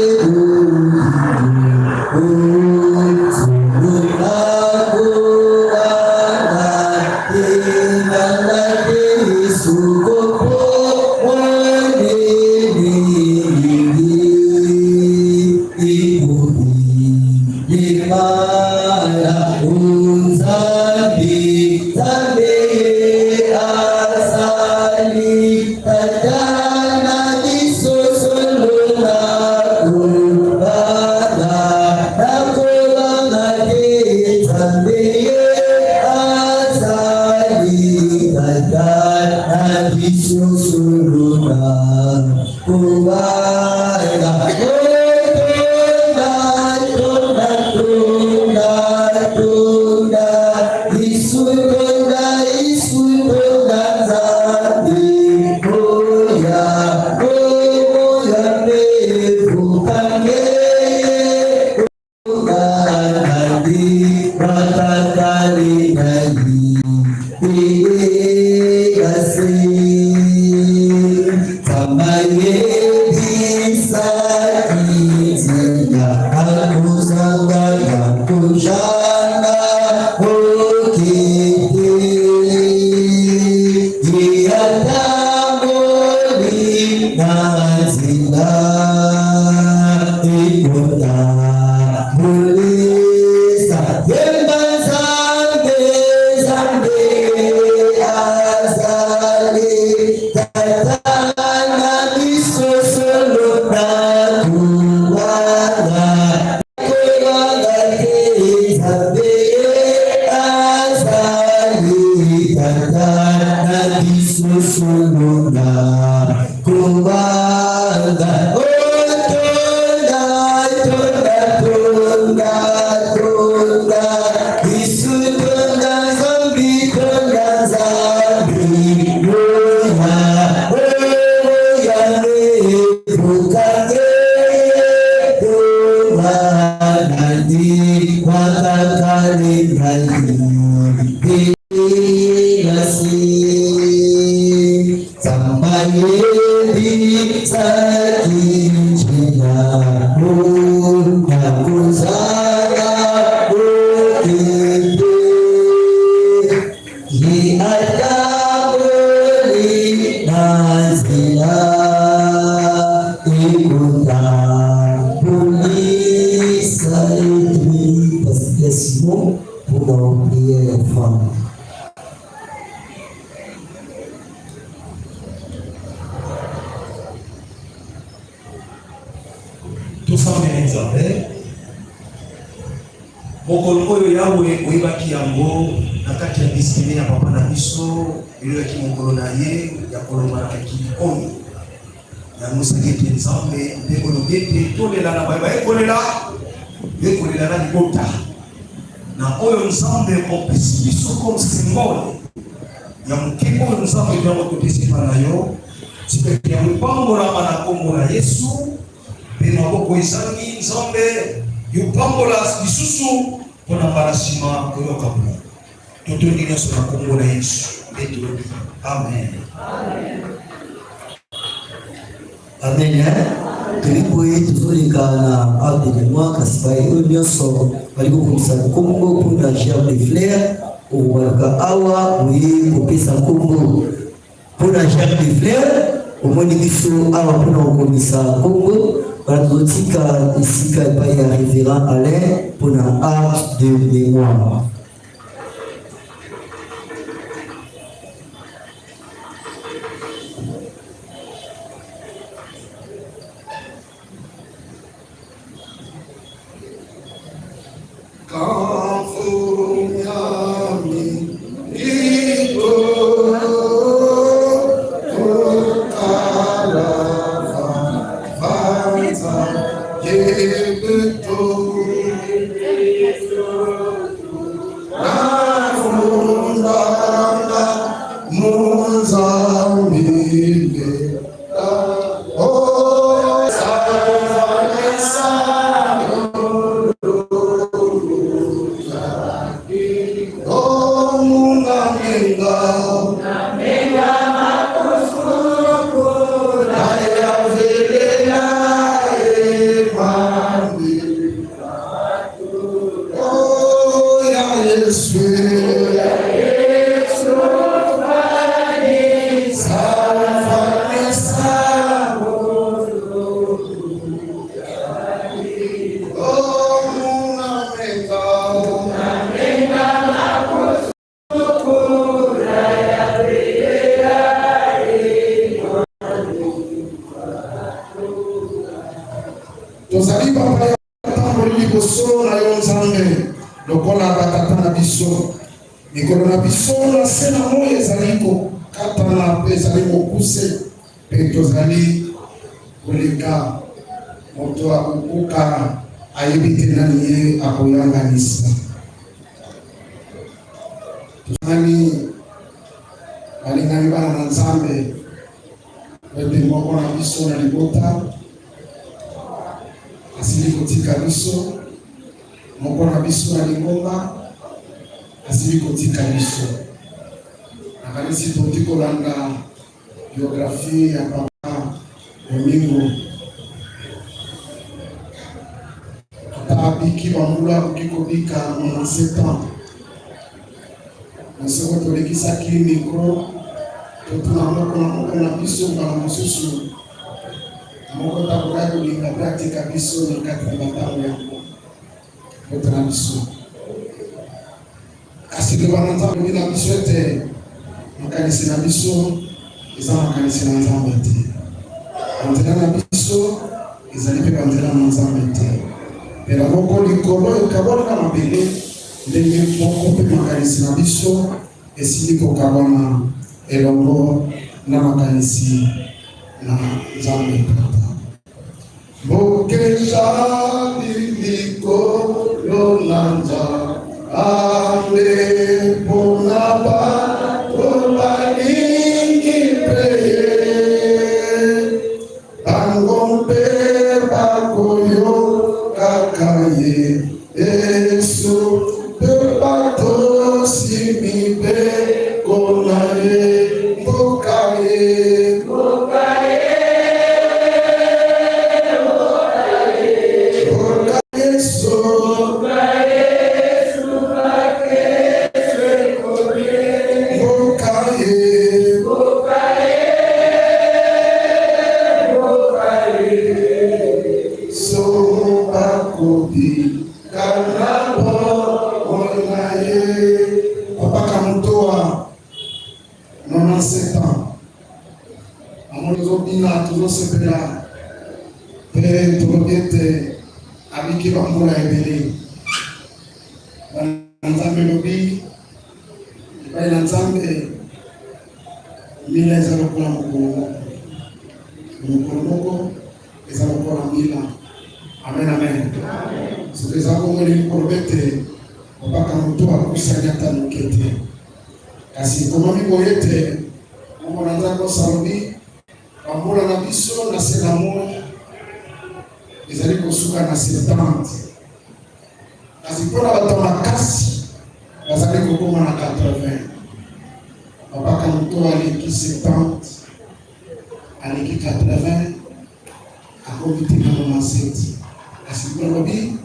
boye tobengi Pasteur Simon mpona prière ya femme. Tosambeli Nzambe. Mokolo oyo Yawe oyebaki yango na kati ya destine ya papa na biso, eloyaki mokolo na ye ya kolongwa na mokili oyo. Yango esali ete Nzambe mpe olobi ete tolela na baye baye kolela, ye kolela na libota na oyo Nzambe opesi biso comme symbole ya moke oyo Nzambe yango topesi epa na yo. Tika ete yango epambolama na nkombo na Yesu, mpe maboko ezangi Nzambe yopambola lisusu mpo na mbala nsima koyoka boye. Totondi nyonso na nkombo na Yesu nde tolobi amen. Amen. Hein? Toyebi boye tozoleka na arbre de mémoire kasi baye oyo nyonso bali kokomisa nkombo mpo na gerbe de fleur okobaluka awa oye kopesa nkombo Mpo na Jacques de Fleur, omoni biso awa mpo na kokomisa nkombo wana tozotika esika epai ya Reverend Alain mpo na art de mémoire. Tozali bapaya batamboli liboso na yo Nzambe, lokola batata na biso. Mikolo na biso na se na moi ezali kokatana mpe ezali mokuse, mpe tozali koleka. Moto akokoka ayebi te nani ye akoyanganisa. Tozali balingami bana na Nzambe, ete moko na biso na libota asili kotika biso, moko na biso na lingomba asili kotika biso. Nakanisi tokoki kolanda biographie ya papa Domingo. Ata abiki bambula akoki kobika 97 ans. Na soko tolekisaki mikro totuna moko na moko na biso mbala mosusu moko takokaki kolinga mpe atika biso na kati na bantango yango kotala biso. Kasi liloba na Nzambe elobi na biso ete makanisi na biso eza makanisi na Nzambe te. Banzela na biso ezali mpe banzela na Nzambe te. Mpela moko likolo ekabwani na mabele, ndenge moko mpe makanisi na biso esili kokabwana elongo na makanisi na Nzambe Tata. Mokesali likolo na Nzambe mpona bato balingi mpe ye, bango mpe bakoyokaka ye Yesu mpe batosi mibeko na ye. Mboka ye, mboka ye, mboka Yesu, mboka Yesu, mboka ye, mboka ye, mboka ye, so bakobi. Tozosepela mpe tolobi ete abiki bambula ebele. Bana Nzambe elobi epai na Nzambe mila eza lokola mokolo moko, mokolo moko eza lokola mila. Amen, amen. Soki eza bongo elingi koloba ete obaka moto akusani ata moke te. Kasi ekomami boye ete mongo na Nzambe alobi bambula na biso na se na moi ezali kosuka na 70, kasi mpo na bato ya makasi bazali kokoma na 80. Babaka moto aleki 70, aleki 80, akomi te na 97. Kasi tolobi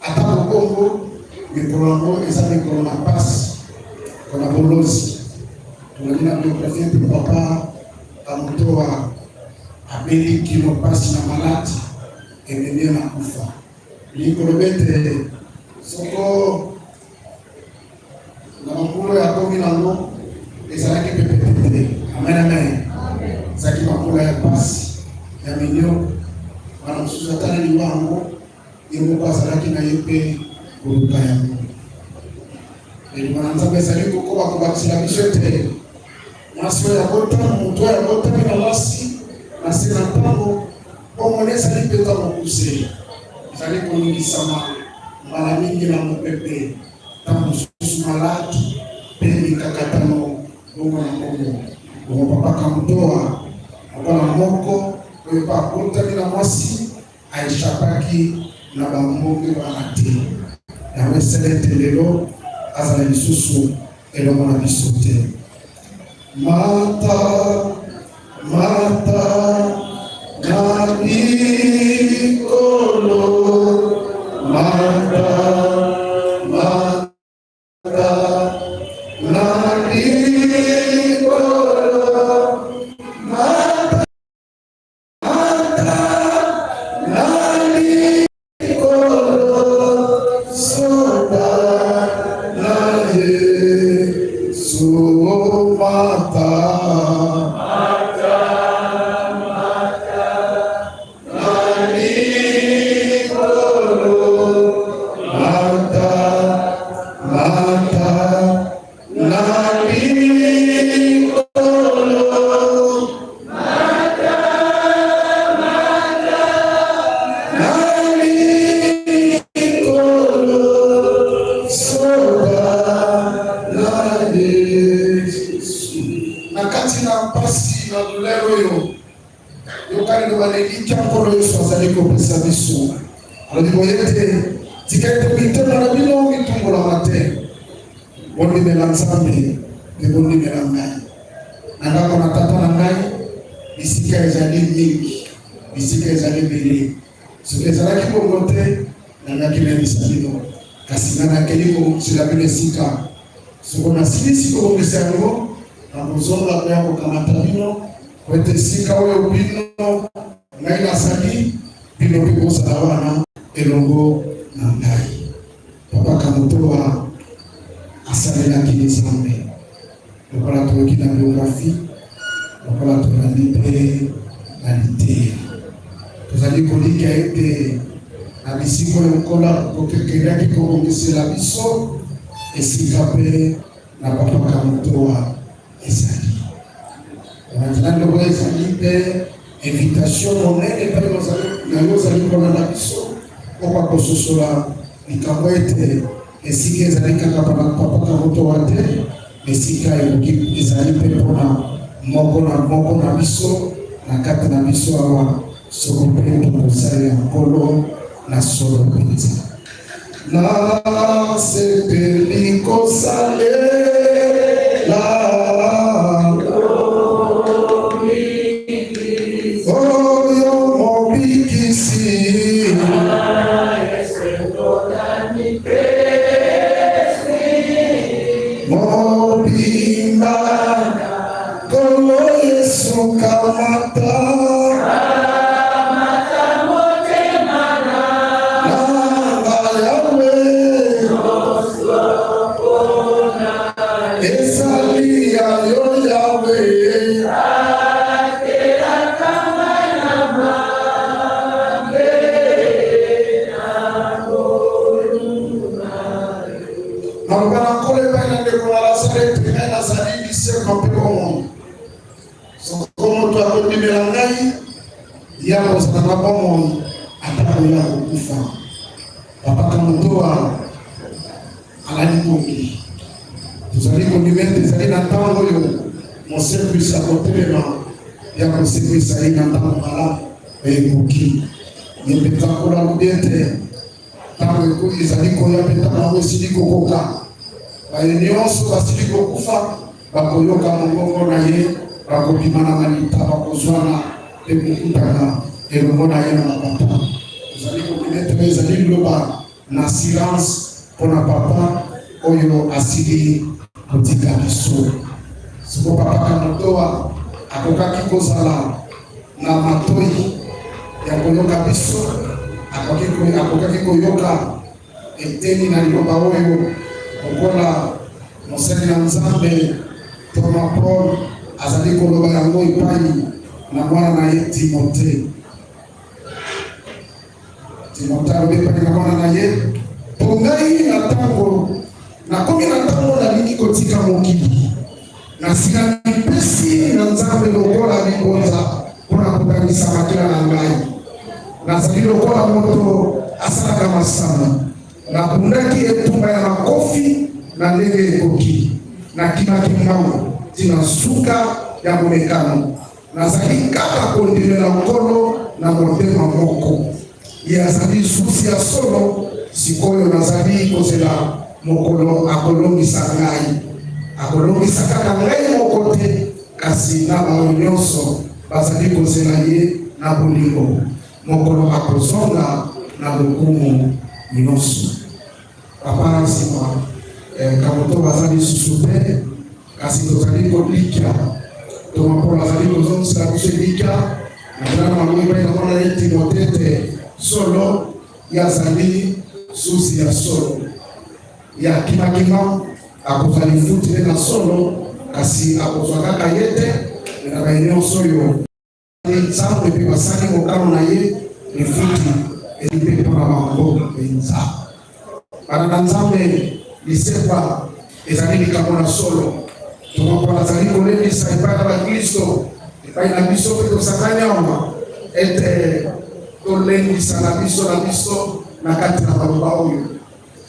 ata bongo, mikolo yango eza mikolo na mpasi mpona bolozi. Tolobi na biographie ete papa Kamutoa abeli kino mpasi na maladi ememi ye na kufa. Elingi koloba ete soko na bambula oyo akomi nango ezalaki pepete te. Amen, amen. Ezalaki bambula ya mpasi ya minyoko, bana mosusu ata na liwa yango ye moko azalaki na ye mpe koluka yango. Elimo na Nzambe ezali kokoba kobakisela biso ete mwasi oyo abotami, moto oyo abotami na mwasi na se na ntango bomoi ezali mpenza mokuse, ezali koningisama mbala mingi na mopepe, ntango mosusu maladi mpe mikakatano bongo na bongo. Bongo papa Kamutoa lokola moko oyo mpe abotami na mwasi aechapaki na bambonge wana te. Yango esala ete lelo azala lisusu elongo na biso te. Mata, Mata, na likolo, Mata, Mata, na likolo, Mata, Mata, na likolo, soda na Yesu, Mata. Mata, Mata, na likolo, Mata, Mata, na likolo, Mata, Mata, na likolo, soda na Yesu. Na kati na mpasi na douleur oyo, yoka liloba na elikya Nkolo Yesu azali kopesa biso. Alobi boye ete tika ete mitema na bino mitungolama te, bondimela Nzambe mpe bondimela ngai. Na ndako na tata na ngai bisika ezali mingi, bisika ezali ebele. Soki ezalaki bongo te, nalingaki nayebisa bino, kasi ngai nakei kobongisela bino esika. Soko nasilisi kobongisa yango, nakozonga koya kokamata bino, po ete esika oyo bino ngai nazali, bino mpe bozala wana elongo na ngai. Papa Kamutoa asalelaki Nzambe lokola toyoki na biographie, lokola tolandi mpe na liteya. Tozali kolikya ete na bisika oyo Nkolo akokendaki kobongisela biso esika mpe na Papa Kamutoa ezali. Na nzela ndoko ezali mpe invitation monene epai na yo ozali kolanda biso okoka kososola likambo ete esika ezali kaka papa Kamutoa te, esika ekoki ezali mpe mpona moko na moko na biso na kati na biso awa, soko mpe tokosalela Nkolo na solo mpenza. Nasepeli kosalela oyo mobikisi, mobimba Nkolo Yesu kamata nanga Yawe, ezali ya yo Yawe. Maloba na Nkolo epai na ndeko na Lazare ete, Ngai nazali lisekwa mpe bomoi. Soko moto akondimela ngai, ye akozala na bomoi atako ye akokufa. Papa Kamotoa alali pongi. Tozali kondima ete ezali na ntango oyo mosekwisi akotelema ya kosekwisa ye na ntango malamu ekoki. Ye mpenza Nkolo alobi ete Ntango ezali koya mpe ntango yango esili kokoka, baye nyonso basili kokufa bakoyoka mongongo na ye, bakobima na malita, bakozwana mpe kokutana elongo na ye na mapata. Tozali kondima ete ezali liloba na assurance mpo na papa oyo asili kotika biso. Soko papa Kamotoa akokaki kozala na matoi ya koyoka biso, akokaki koyoka eteni na liloba oyo lokola mosali na Nzambe Toma Paul azali koloba yango epai na mwana na ye Timote. Timote alobi epai na mwana na ye, mpo ngai na ntango nakomi na ntango nalingi kotika mokili, nasi namipesi na Nzambe lokola libonza mpo na kotangisa makila na ngai. Nazali lokola moto asalaka masano, nabundaki etumba ya makofi na ndenge ekoki, nakimaki mbangu tii na nsuka ya momekano. Nazali kaka kondimela Nkolo na motema moko. Ye azali zuzi ya solo. Sikoyo nazali kozela mokolo akolongisa ngai. Akolongisa kaka ngai moko te, kasi na baoyo nyonso bazali kozela ye na bolingo, mokolo akozonga na lokumu nyonso. Papa nsima eh, Kamoto baza lisusu te, kasi tozali kolikya. Ntoma Paulo azali kozongisela biso elikya na nzela na maloba epai na mwana ye Timote ete solo ye azali zuzi ya solo, ye akimakima akozwa lifuti nde na solo, kasi akozwa kaka ye te na baye nyonso oyo Nzambe mpe basali mokano na ye, lifuti ezali mpe mpo na bango mpenza. Bana na Nzambe, lisekwa ezali likambo na solo. Ntoma Paulo azali kolendisa epai na baklisto, epai na biso mpe tosangani awa ete tolendisana biso na biso na kati na maloba oyo.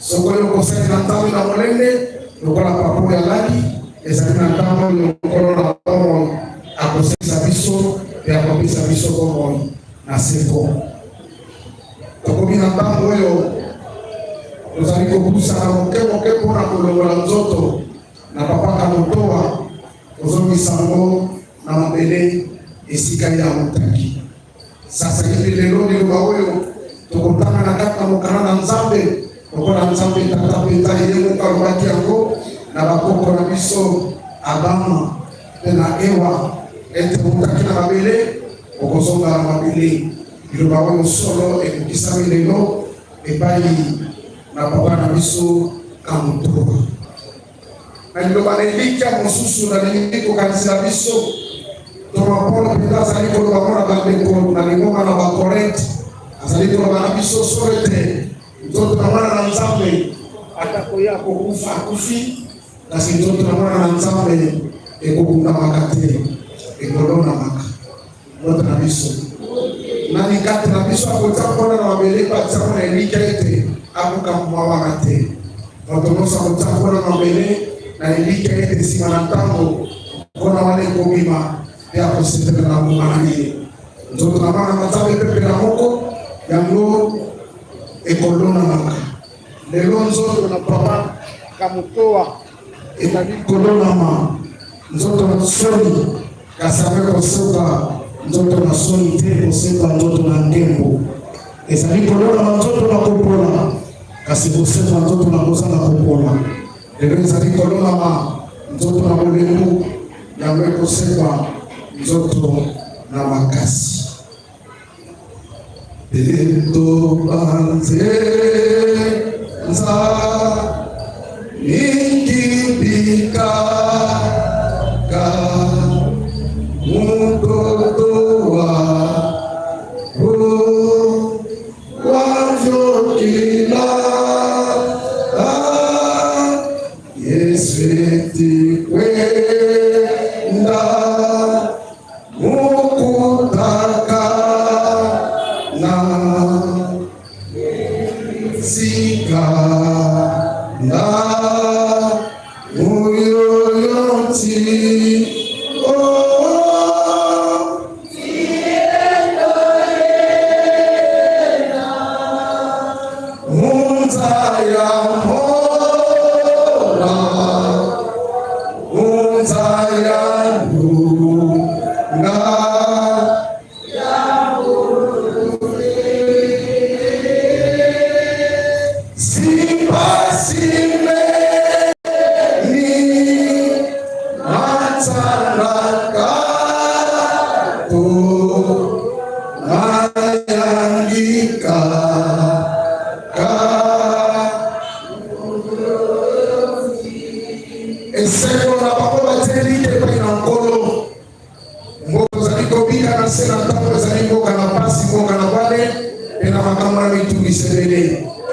Soko yo kosalela Nzambe na molende lokola papa oyo alaki, ezali na ntango oyo Nkolo na bomoi akosalisa biso mpe akopesa biso bomoi na seko. Tokomi na ntango oyo tozali kopusana moke moke mpo na kolongola nzoto na papa Kamotoa, kozongisa yango na mabele esika ye awutaki. Sasaipi lelo liloba oyo tokotanga na kati na mokanda na Nzambe, lokola Nzambe Tata mpenza ye moko alobaki yango na bakoko na biso Adama mpe na Ewa, ete outaki na mabele, okozonga na mabele. Liloba oyo solo ekokisami lelo epai na papa na biso Kamutoa. Na liloba na elikya mosusu, nalingi kokanisela biso ntoma Polo mpenza azali koloba mpo na bandeko na lingomba na Bakorinte. Azali koloba na biso solo ete nzoto na mwana na Nzambe atako ye akokufa akufi, kasi nzoto na mwana na Nzambe ekobundamaka te, ekolonamaka. Moto na biso nani kati na biso akotia mpona na mabele mpe atia mpo na elikya ete akokamwa wana te? Moto nyonso akotia mpona na mabele na elikya ete nsima na ntango nkona wana ekobima mpe akosepela na mbuma na ye. Nzoto na bana na Nzambe epepela moko yango ekolonamaka lelo. Nzoto na papa Kamutoa ezali kolonama nzoto na soni, kasi yango ekosuka nzoto na soni te, ekosekwa nzoto na nkembo. Ezali kolonama nzoto na kopola, kasi ekosekwa nzoto na kozanga kopola. Lelo ezali kolonama nzoto na bolembu, yango ekosekwa nzoto na makasi. Eto banzenza nikipikaka mutoto wa wavyokila. nga muyoyoti oh. Munzaya mora, munzaya nga. Esengo na bango batieli epai na Nkolo. Mboka ozali kobika na nse na ntango ezali mboka na mpasi, mboka na bwale mpe na makambo na mitungisi ebele.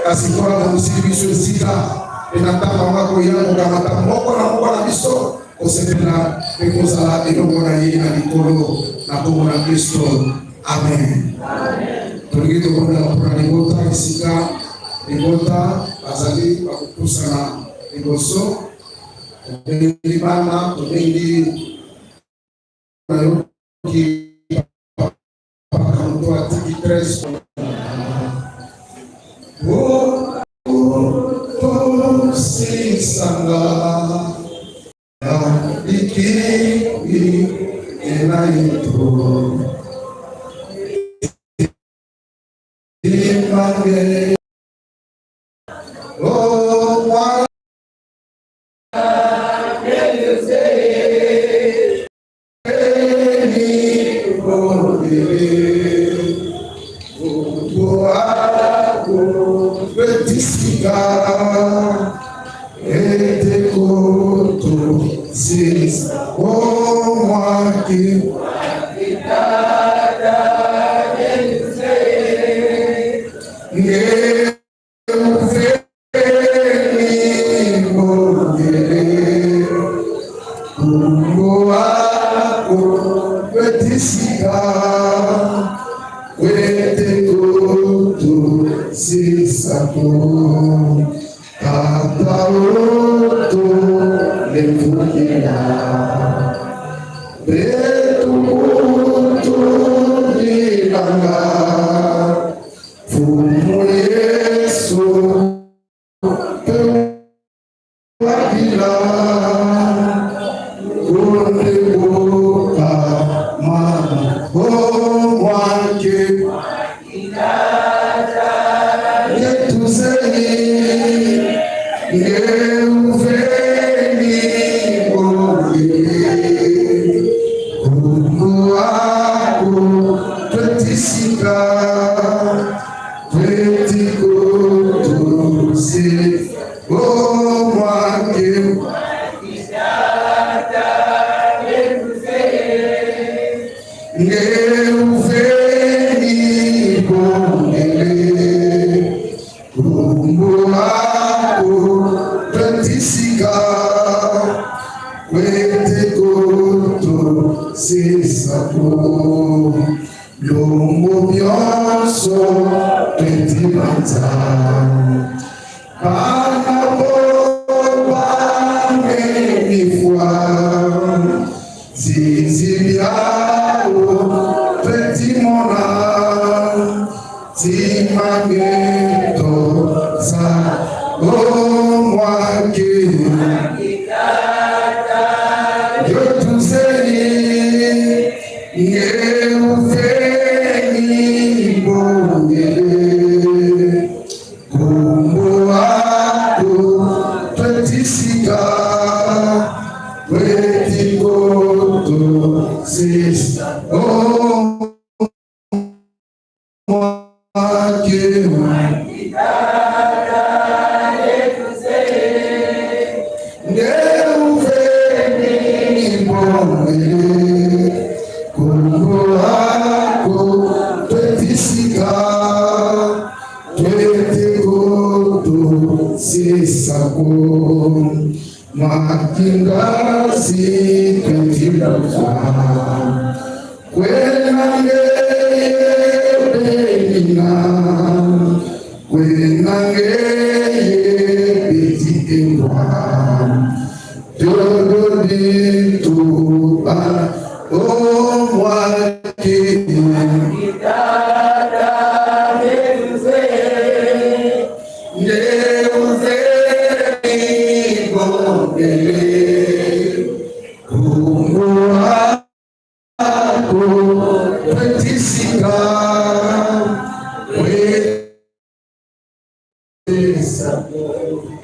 Kasi Nkolo abongiseli biso esika, mpe na ntango yango akoya kokamata moko na moko na biso kosepela mpe kozala elongo na ye na likolo na nkombo na Kristo. Amen. Tolingi tobondela mpo na libota, esika libota bazali bakopusana liboso. Tobengi bana, tobengi nayoki papa moto atiki 13 tosisanga likibi ena yetu imange o mwa Mpe babomwaki.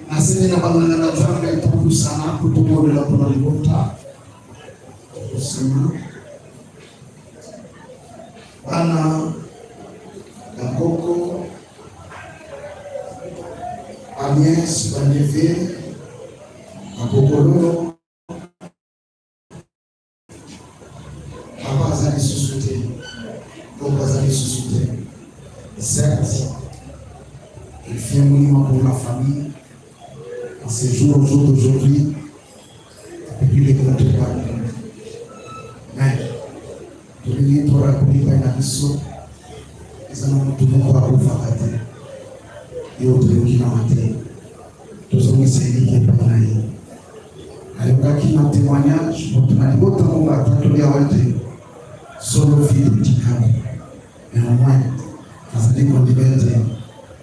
Nasengi na banganga na Nzambe topusana mpo tobondela mpo na libota. Topusana bana ya nkoko baniese baneve bakokololo Papa aza lisusu te, koko aza lisusu te. Certes, il fait un monument pour la famille. En ce jour, au jour d'aujourd'hui, depuis les compter parmi nous. Mais, tolingi torapeli epai na biso eza na motu moko akufaka te yo toyoki nawa te tozongisa eliki epai na ye Nayokaki na témoignage moto na libota moko atatoli awa ete solo vide etikali. Néanmoins, nazali kondima ete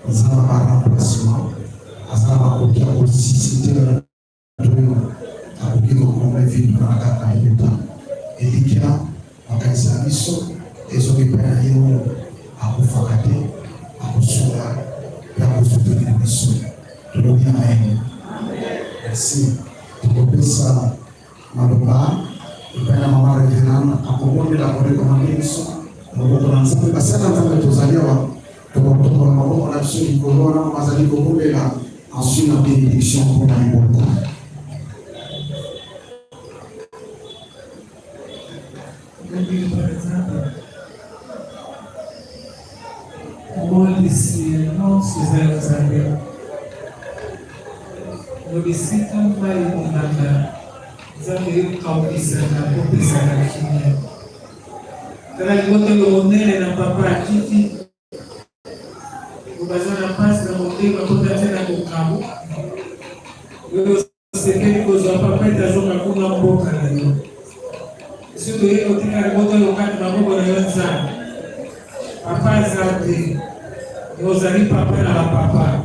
eza na ba remplacement, aza na makoki ya kosuscite moto oyo akoki kokomble vide wana na kati na libota. Elikya makanisi na biso ezongi epai na ye oyo akufaka te, akosunga mpe akosoutenir biso. Tolobi amen. Merci. Tokopesa maloba epai na mama reverend akobondela akorekomande biso loboko na Nzambe. Basali na Nzambe tozali awa, tokotombola maboko na biso likolo wana mama azali kobondela, ensuite na benediction mpo na libota. Mobondisi nyonso eza ya Nzambe. Na bisika mai ebimaka, Nzambe yo okaukisaka mpo opesaka kimia. Tala libota oyo monene na papa akiti baza na mpasi na motema mpo tatia na kokabo oyo Osengeli kozwa papa ete azonga kuna mboka na yo. Biso toyei kotika libota oyo kati maboko na yo Nzambe. Papa aza te. Yo ozali papa na bapapa.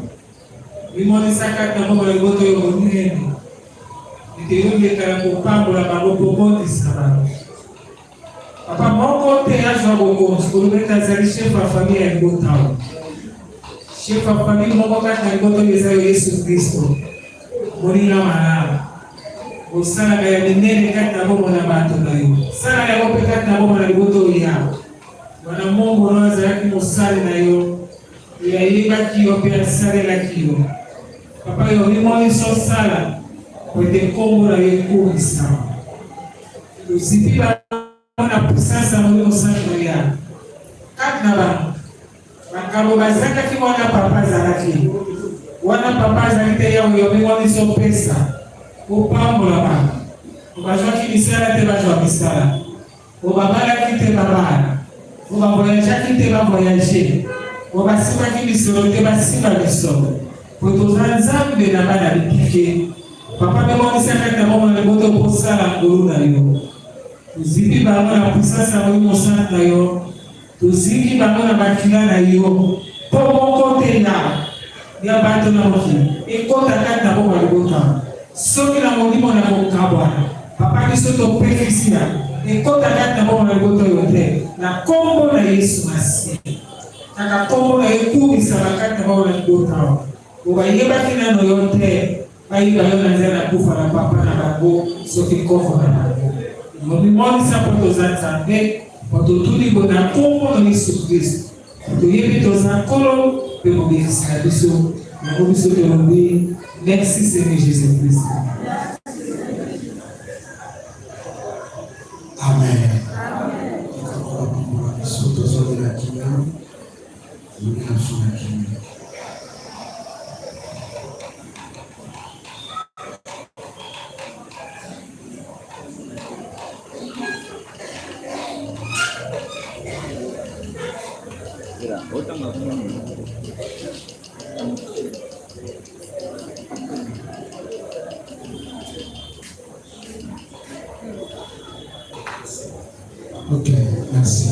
Mimonisa kati na maboko ya libota oyo monene. Ete yo leka na kopambola bango mpo obondisa bango. Papa moko te azwa bokonzi koloba ete azali chef ya famille ya libota oyo. Chef ya famille moko kati na libota oyo eza yo Yesu Kristo. Moninga malamu. Osalaka ya minene kati na bomoi na bato na yo. Sala yango mpe kati na bomoi na libota oyo ya. Wana mongo no azalaki mosali na yo, oyo ayebaki yo mpe asalelaki yo. Papa yo omimonisi osala po ete nkombo na yo ekumisama. Tozipi bango na puissance ya Molimo Santu ya kati na bango. Makambo bazangaki wana papa azalaki wana papa azali te yawe yo mimonisi opesa opambola bango. Bazwaki misala te bazwa misala. Oyo babalaki te babala, oyo bavoyageaki te bavoyage, oyo basimbaki misolo te basimba misolo, po toza Nzambe na bana bipike. Papa mimonisa kati na bomoi na libota okosala ngolu na yo. Tozipi bango na puissance ya Molimo Santu na yo, tozingi bango na makila na yo, po moko te ya ya bato na mokili ekota kati na bomoi ya libota. Soki na molimo na kokabwana, papa biso topekisi yango ekota kati na bomoi ya libota oyo te, na kombo na Yesu Masiya. Kaka kombo na yo ekumisama kati na bomoi ya libota oyo. Po bayebaki nano yo te, bayeba yo na nzela na kufa na papa na bango soki nkoko na bango. Omimonisa mpo toza Nzambe, mpo totuni boye na kombo na Yesu Kristo. Toyebi toza Nkolo mpe mobikisi na biso, yango biso tolobi merci Seigneur Jesus Christ. Amen. Tika pambola biso tozongela kimia, tozongela biso na kimia. Ok, merci.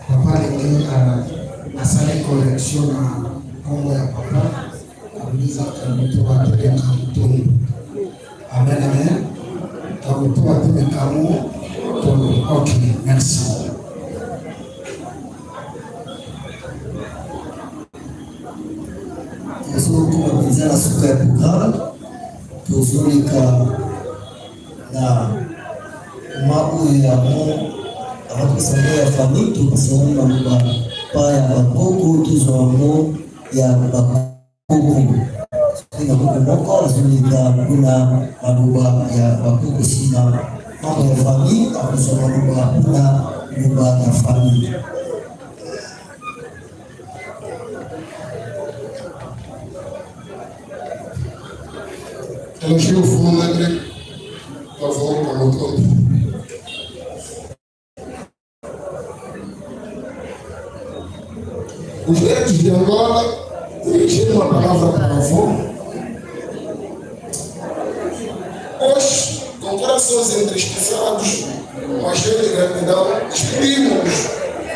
Papa alingi uh, asali correction na nkombo ya papa alobi eza Kamutu Atebe Kamutondo. Amen, amen. Kamutu Atebe Kamutondo. Ok, merci. Tozokoma mpenza na suka ya programme, tozoleka na ma oyo ya mo avant topesa yango ya famille, topesa yango maloba pa ya bakoko, tozwa yango ya bakoko. Soki na koko moko azoleka mpona maloba ya bakoko, nsima membre ya famille akozwa maloba mpona liloba ya famille. Elogio fúnebre avô Camutondo. Os netos de Angola dirigiram uma palavra para o avô. Hoje, com corações entristeçados, mas cheio de gratidão, despedimos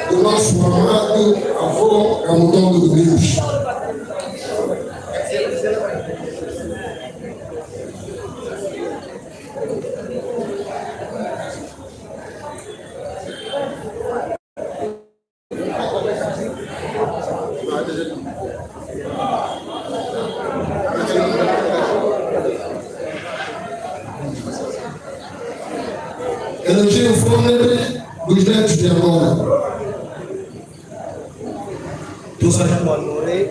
do nosso amado avô Camutondo Domingos. Elogio fúnebre dos netos de Angola. Tozali kohonorer,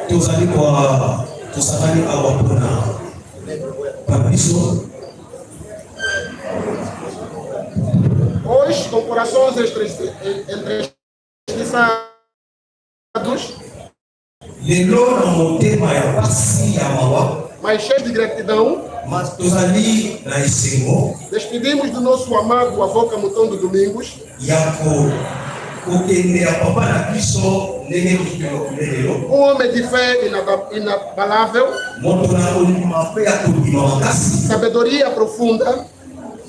tozali kwa tosangani awa mpona pa biso. Hoje, com corações entristeçados, lelo na motema ya pasi ya mawa, mas cheios de gratidão, mas tozali na esengo, despedimos do nosso amado avô Camutondo Domingos, ya kokende ya papa na biso ndenge tokende lelo, um homem de fé inabalável, moto na kondima mpe ya kondima makasi, sabedoria profunda,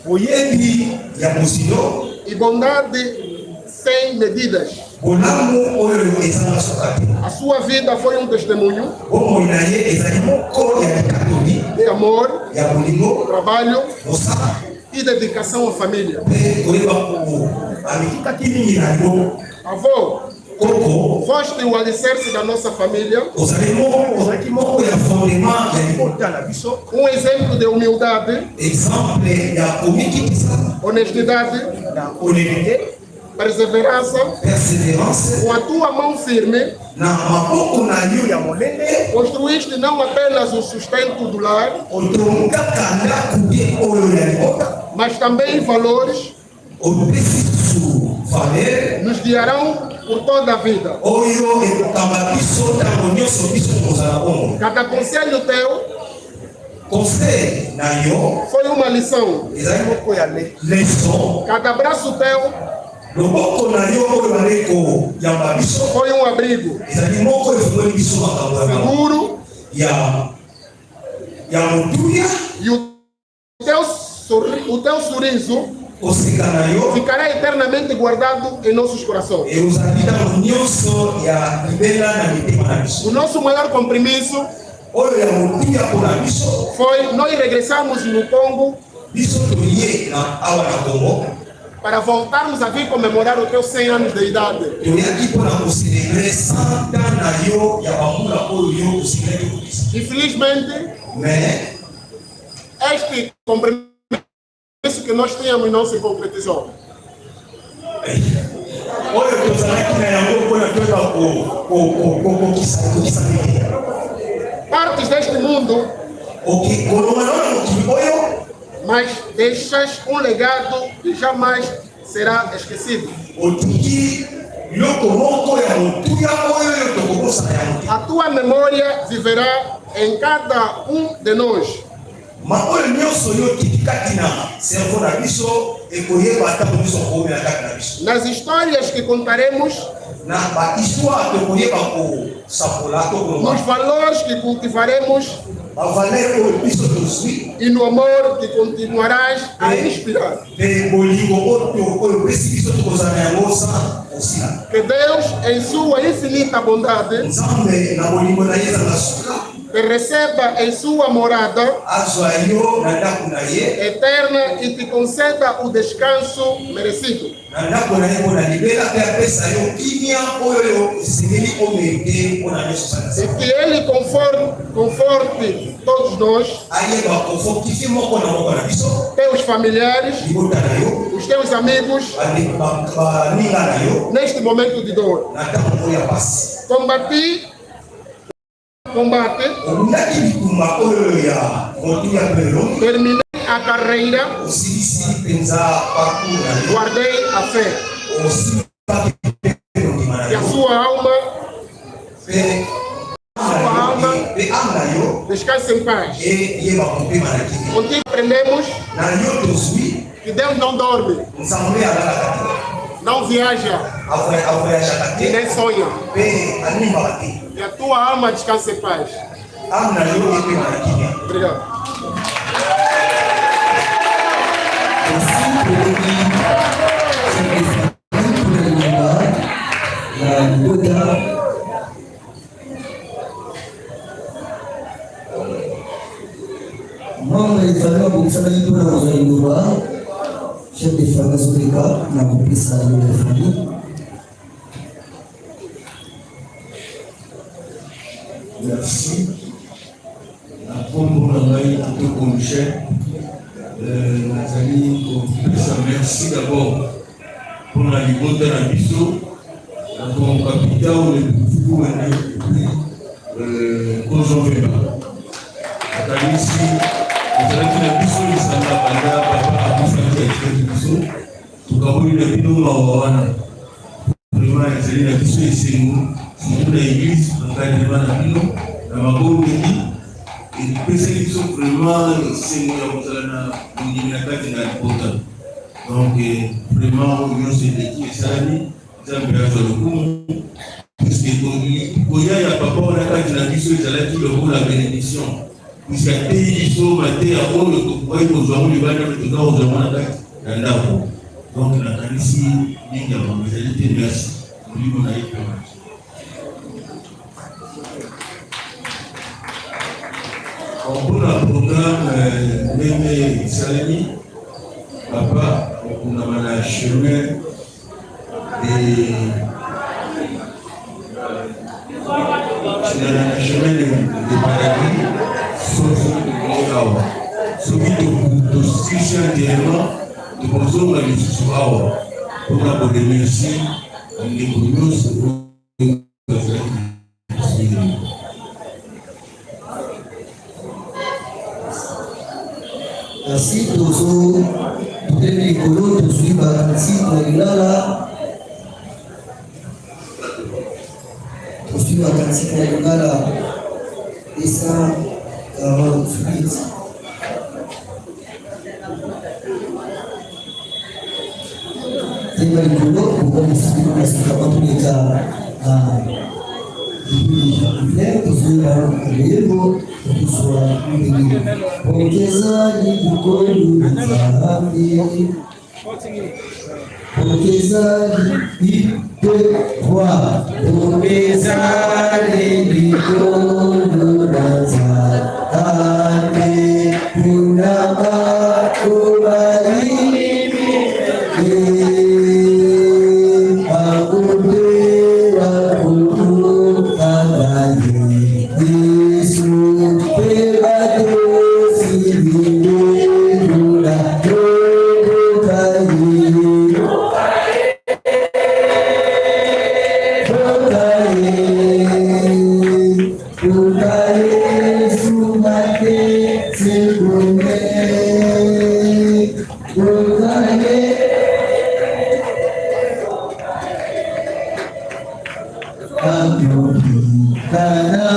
boyebi ya mozindo, e bondade sem medidas. Bolamu oyo ezanga suka te. A sua vida foi um testemunho Bomoi na ye ezali moko ya litatoli de amor, ya bolingo, trabalho mosala e dedicação à família. Mpe koyeba ko amikikaki mingi na yo. Avô, koko, foste o alicerce da nossa família, ozali moko ozalaki moko ya fondement ya libota na biso, um exemplo de humildade, exemple ya komikitisa, honestidade, na honnêteté, perseverança, persévérance, com a tua mão firme, na maboko na yo ya molende, construíste não apenas o sustento do lar, otongaka ndako te oyo ya libota, mas também valores opesi susu valeur nos guiarão por toda a vida. Oyo ekokamba biso ntango nyonso biso tokozala bongo. Cada conselho teu conseil na yo foi uma lição. Ezali moko ya leçon. Cada abraço teu loboko na yo oyo bazali koyamba biso foi um abrigo ezali moko efungoli biso makambo ya seguro ya motuya, e o teu sorriso koseka na yo ficará eternamente guardado em nossos corações. Ekozala ntango nyonso ya libela na mitema na biso. O nosso maior compromisso oyo ya motuya mpona biso foi nós regressarmos no Congo biso toye na awa na Congo para voltarmos a vir comemorar os teus 100 anos de idade. Toyaki mpona kocélébrer 100 ans na yo ya bambula oyo yo osilaki kokisa. Infelizmente, mais este compromisso que nós tínhamos não se concretizou. Oyo tozalaki na yango mpona toyeba kokokisa kokisa te. Partes deste mundo, kolonga na wana mokili oyo, mas deixas um legado que jamais será esquecido. Otiki biloko moko ya motuya oyo oyo tokobosana yango te. A tua memória viverá em cada um de nós. Ma oyo nyonso yo otiki kati na cerveau na biso ekoyeba ntango nyonso koomela kati na biso. Nas histórias que contaremos, na bahistoire tokoyeba kosakola to koloba, nos valores que cultivaremos, Ba valeur oyo biso tozwi. E no amor que continuarás a inspirar. Mpe bolingo oyo oyo opesi biso tokozala na yango sans kosila. Que Deus, em sua infinita bondade, Nzambe na bolingo na ye ezanga suka, te receba em sua morada azwa yo na ndako na ye eterna e te conceda o descanso merecido. Na ndako na ye mpo na libela mpe apesa yo kimia oyo oyo esengeli omérite mpo na nyonso osala. E que Ele conforte todos nós, Ayeba kofortifie moko na moko na biso, teus familiares, libota na yo, os teus amigos, baninga na yo, neste momento de dor. Na ntango oyo ya pasi. Combati, combate, Obundaki bitumba oyo ya motuya mpe elongi, terminei a carreira, osilisi mpenza parcours na yo, guardei a fé. Osimbaki mpe kondima na Que a yo, sua alma, mpe sua alma mpe âme na yo descanse em paz. Eyeba kopema na kimia. Contigo aprendemos Na yo tozwi que Deus não dorme, Nzambe alalaka te, não viaja avoyageaka e te, nem sonha. Mpe animbaka te. Que a tua alma descanse em paz. Âme na yo epema na kimia. Obrigado. Merci tobengi chef de famille mpona liloba ya libota. Membre ya famille abongisamaki mpona kozwa liloba. Chef de famille azoleka na kopesa liloba ya famille. Merci. Na nkombo na ngai Kitoko Michel, nazali kopesa merci d'abord mpona libota na biso na ton capitao le Wende et puis Kozo Veba. Nakanisi ezalaki na biso lisanga banda papa akufaki, atikaki biso, tokaboli na bino mawa wana. Vraiment ezali na biso esengo, surtout na église, encadrement na bino na mabondeli epesaki biso vraiment esengo ya kozala na bondimi na kati na libota. Donc vraiment oyo nyonso eleki esalami, Nzambe azwa lokumu, puisque koya ya papa wana kati na biso ezalaki lokola bénédiction, puisque ateyi biso mateya oyo tokokaki kozwa ngo libanda, mpe toza kozwa ngo na kati ya ndako. Donc nakanisi mingi ya bango ezali te. Merci, molimo na ye pema. Mpona programme ndenge esalemi, papa okundama na chemin de na chemin de paradis. Soki tokoki awa, soki tosilisi enterrement, tokozonga lisusu awa mpona koremercier bandeko nyonso oyo bazalaki biso. Merci. Tozo totelemi likolo, tozwi bacantique na lingala, tozwi bacantique na lingala 248. Telema likolo bokomisa bino na sika batoleka na tozwi loyembo tozwa ndenge okezali likolo Nzambe okezali. 1, 2, 3. Okezali likolo na Nzambe kuna bato bayimi bakobela kokokanga Yesu mpe batosi libela tokoka ye, toka ye, toka Yesu mate sekone toka ye. Kana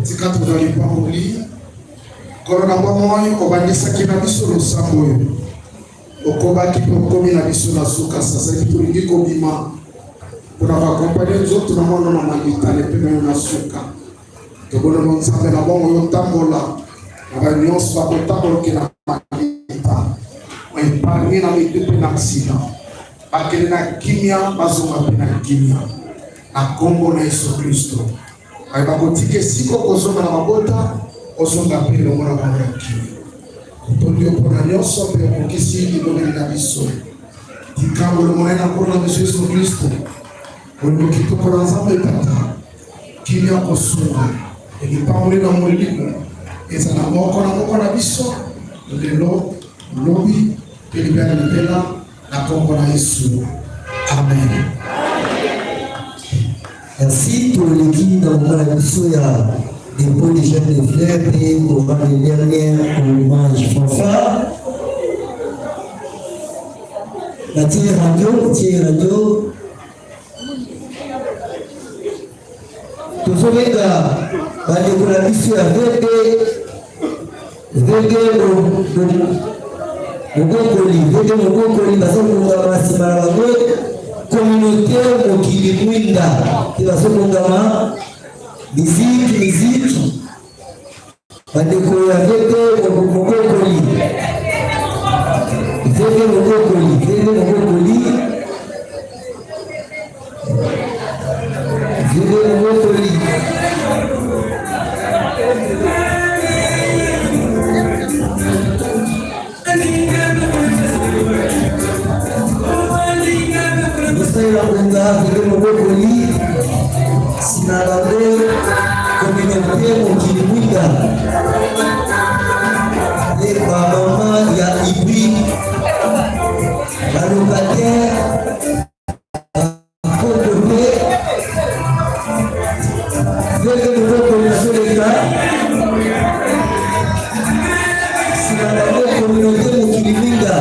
Tika tozwa lipamboli. Nkolo na bomoi, obandisaki na biso losambo oyo, okobaki mpe okomi na biso na suka. Sasaipi tolingi kobima mpona koakompanye nzoto na mwana na malitale mpe nayo na suka. Tobonono Nzambe na bongo yo tambola na banyonso bakotambola okenda malita, oepargne na mitu mpe na accident, bakende na kimia, bazonga mpe na kimia na nkombo na Yesu Kristo. Baye bakotika esika okozonga na mabota, ozonga mpe elongo na bango na kimia. Totondi yo mpo na nyonso mpe okokisi libondeli na biso. Tika ngolu monene na Nkolo na biso Yesu Kristo, bolingo kitoko na Nzambe Tata, kimia kosunga elipamboli na molimo ezala moko na moko na biso lelo, lobi mpe libela na libela na nkombo na Yesu, amen. Merci, toleki na moma na biso ya dépôt des jeunes de fleurs mpe korendre le dernier hommage fanfare. Batie radio, batie radio. Tozobenga bandeko na biso ya VD, VD Mobokoli, VD Mobokoli bazokongama nsima na bango communauté mokili mwinda te bazokongama miziki miziki bandeko ya VD Mobokoli, VD Mobokoli, VD Mobokoli, VD Mobokoli. Kosalela ngonga VD Mobokoli nsima na bango communauté mokili mwinda mpe bamama ya ibri balocataire bakoko mpe VD Mobokoli azoleka nsima na bango communauté mokili mwinda.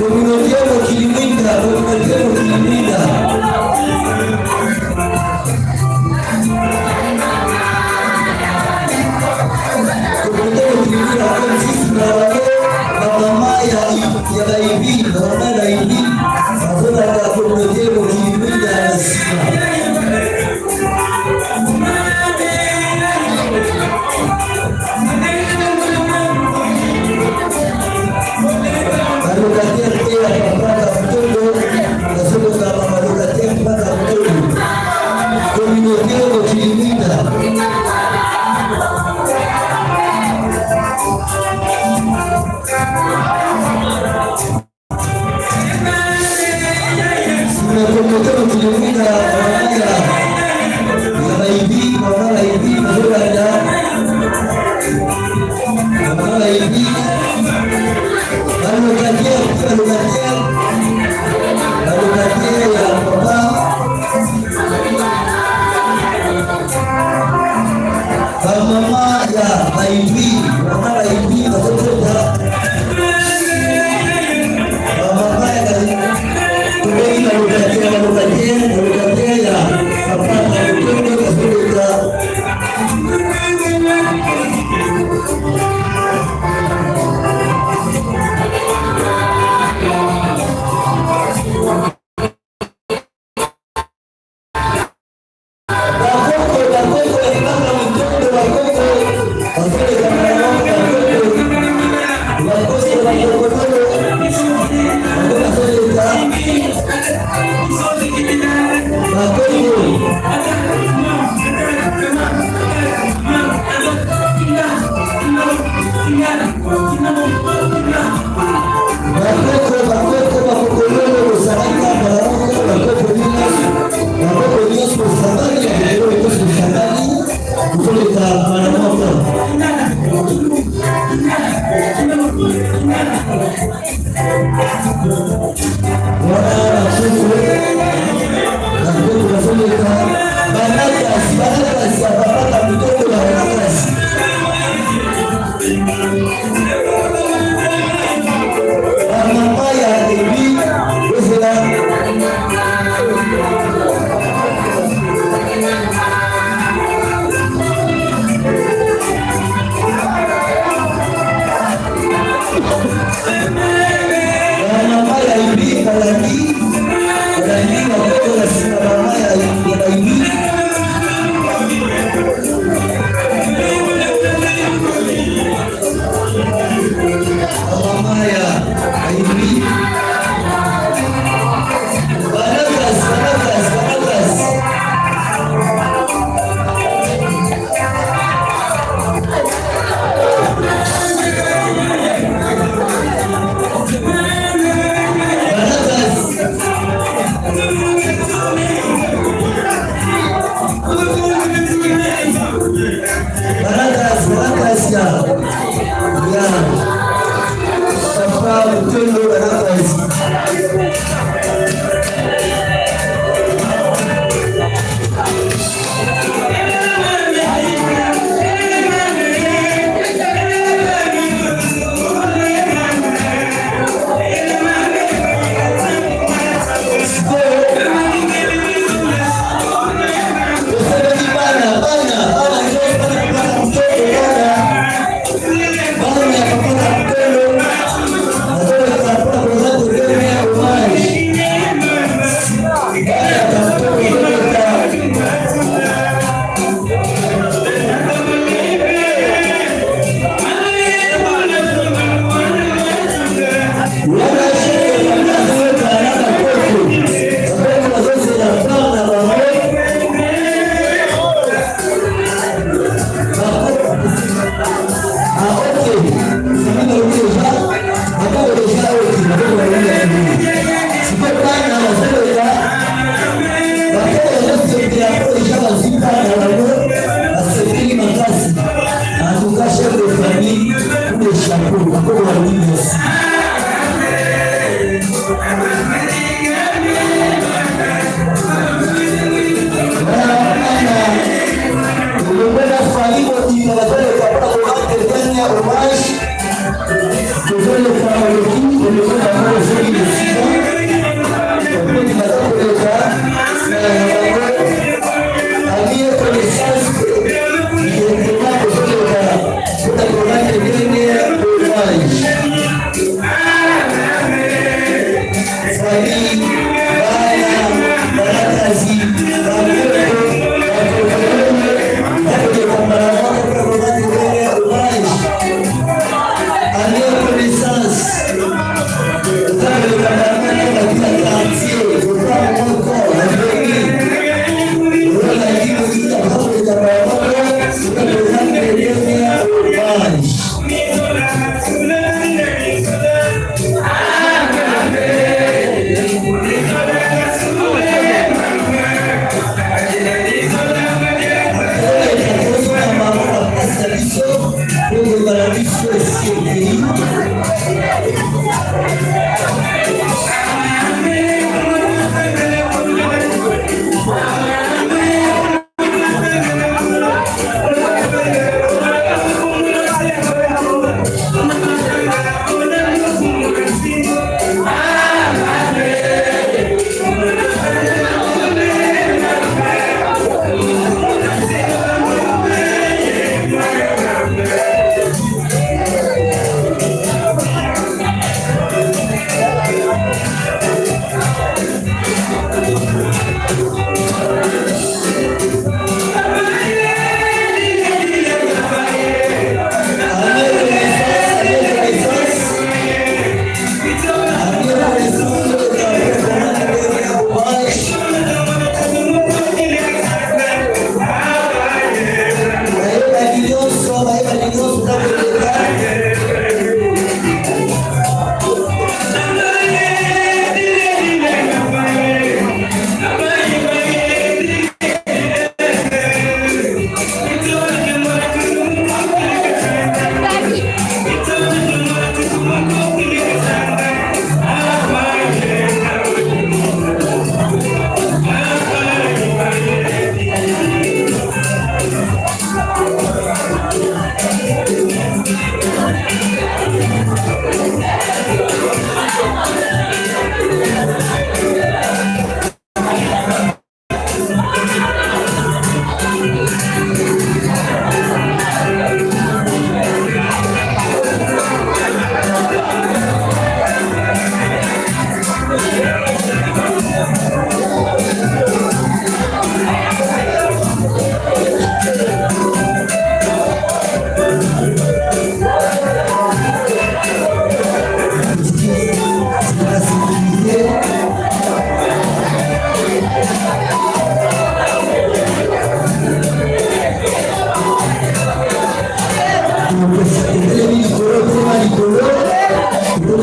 Communauté mokili Ibi, bamama ya Ibi bazolanda communauté mokili mwinda na nsima. Balocataire te ya papa Kamutondo bazolokama balocataire pa Kamutondo communauté mokili mwinda. Sima communauté mokili mwinda mama ya ya Baibi, mama Baibi bazolanda mama Baibi, balocataire balocataire balocataire ya papa bamama ya Baibi, mama Baibi bazokota bamama ya tobengi balocataire balocataire balocataire ya papa Kamutondo bazoleka. Bakoko bakoko ya papa Mutondo, bakoko bazoleka na bango, bakoko bakoko bakoko bango bazoleka bakoko. Bakoko bakoko bakokololo bosangani mbala moko, bakoko nyonso, bakoko nyonso bosangani, bakokolo nyonso bosangani kozoleka mbala moko. Wana bakoko bakoko bazoleka, banakasi banakasi ya papa Kamutondo, banakasi bamama ya Ebi bozela. Bamama ya Ibi balandi balandi bakoko na nsima, mama ya Baibi, bamama ya Baibi, banakasi banakasi banakasi. Banakasi banakasi banakasi ya papa Mutondo, banakasi. Tosalaki bana bana bana nyonso bana papa Mutondo, bana bana ya papa Kamutondo bazoleka mpona korendre dernier hommage. Bana ya Kamutondo bazoleka. Wana chef de famille azoleka na bakoko, bakoko bazozela part na bango. Ah, ok. Famille balobi déjà, bakoko déjà oki, bakoko balobi ya nini. Sikoyo bana bazoleka, bakoko bazosepela mpo déjà bazwi part na bango, basepeli makasi. En tout cas, chef de famille, coup de chapeau, bakoko balobi merci. Bana elongo famille mobimba bazoleka mpona korendre dernier hommage. Tozoleka baloki elongo bango ozongi esika bakoti baza koleka na bango amis et connaissance directement kozoleka mpona korendre dernier hommage.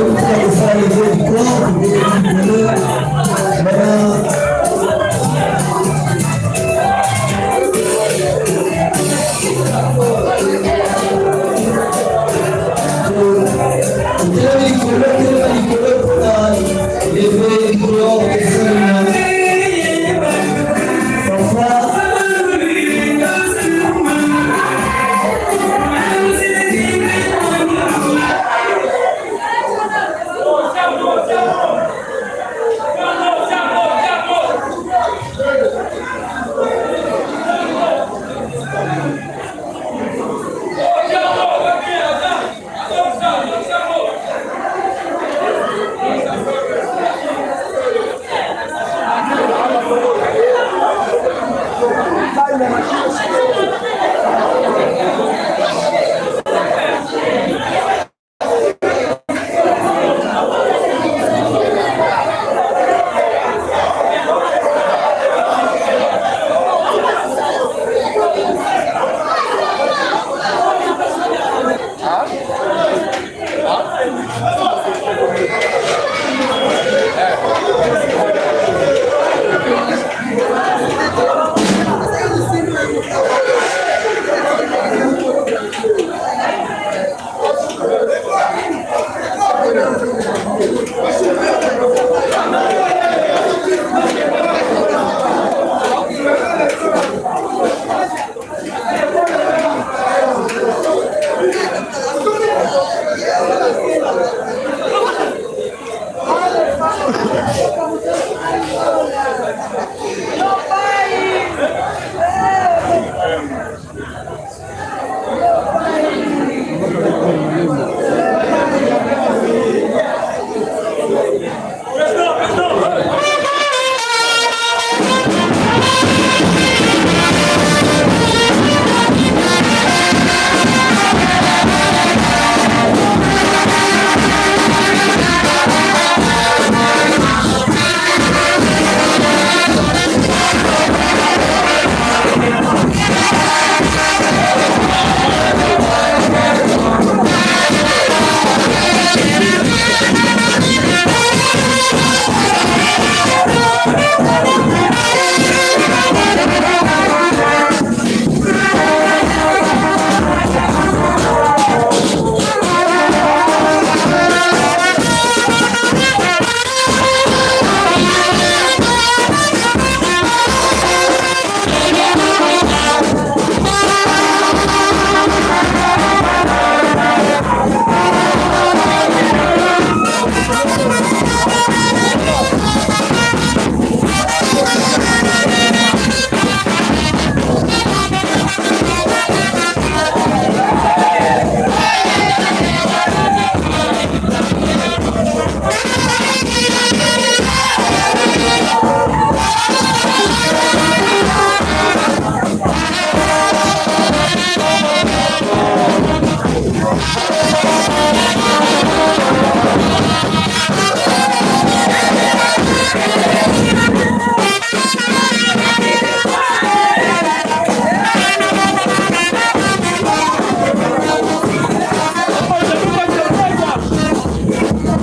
Tokoki kosala levée du corps, tobeti likolo wana. Totelemi likolo, telema likolo mpona levée du corps esalema.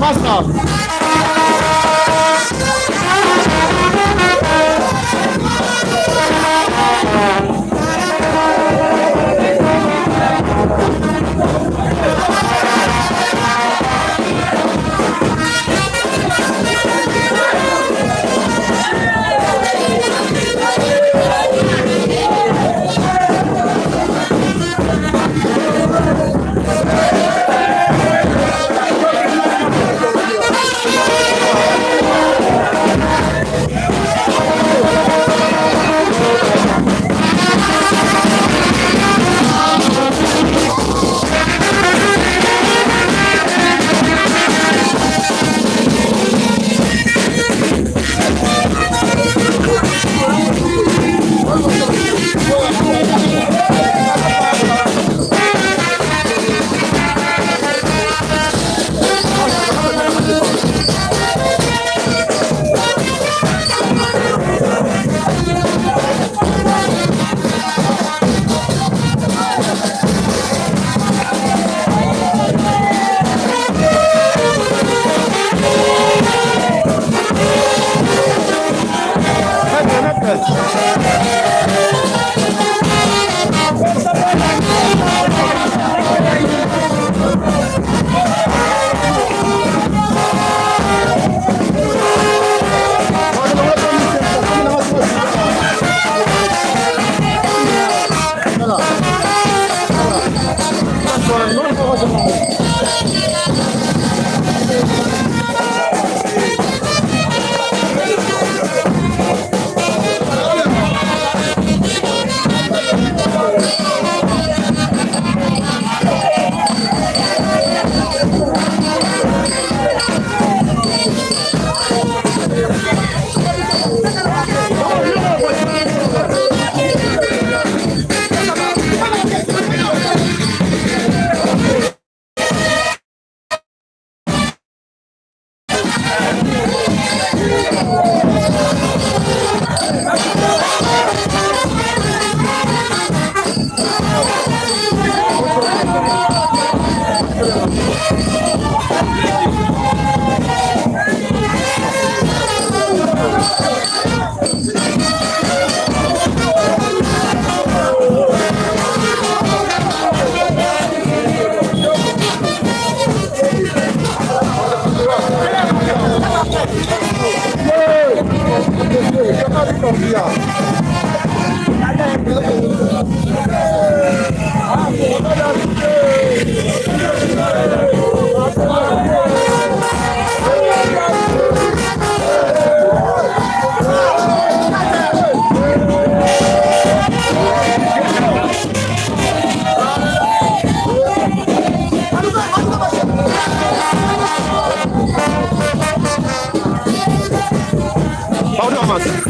Papa Pardon, Mas.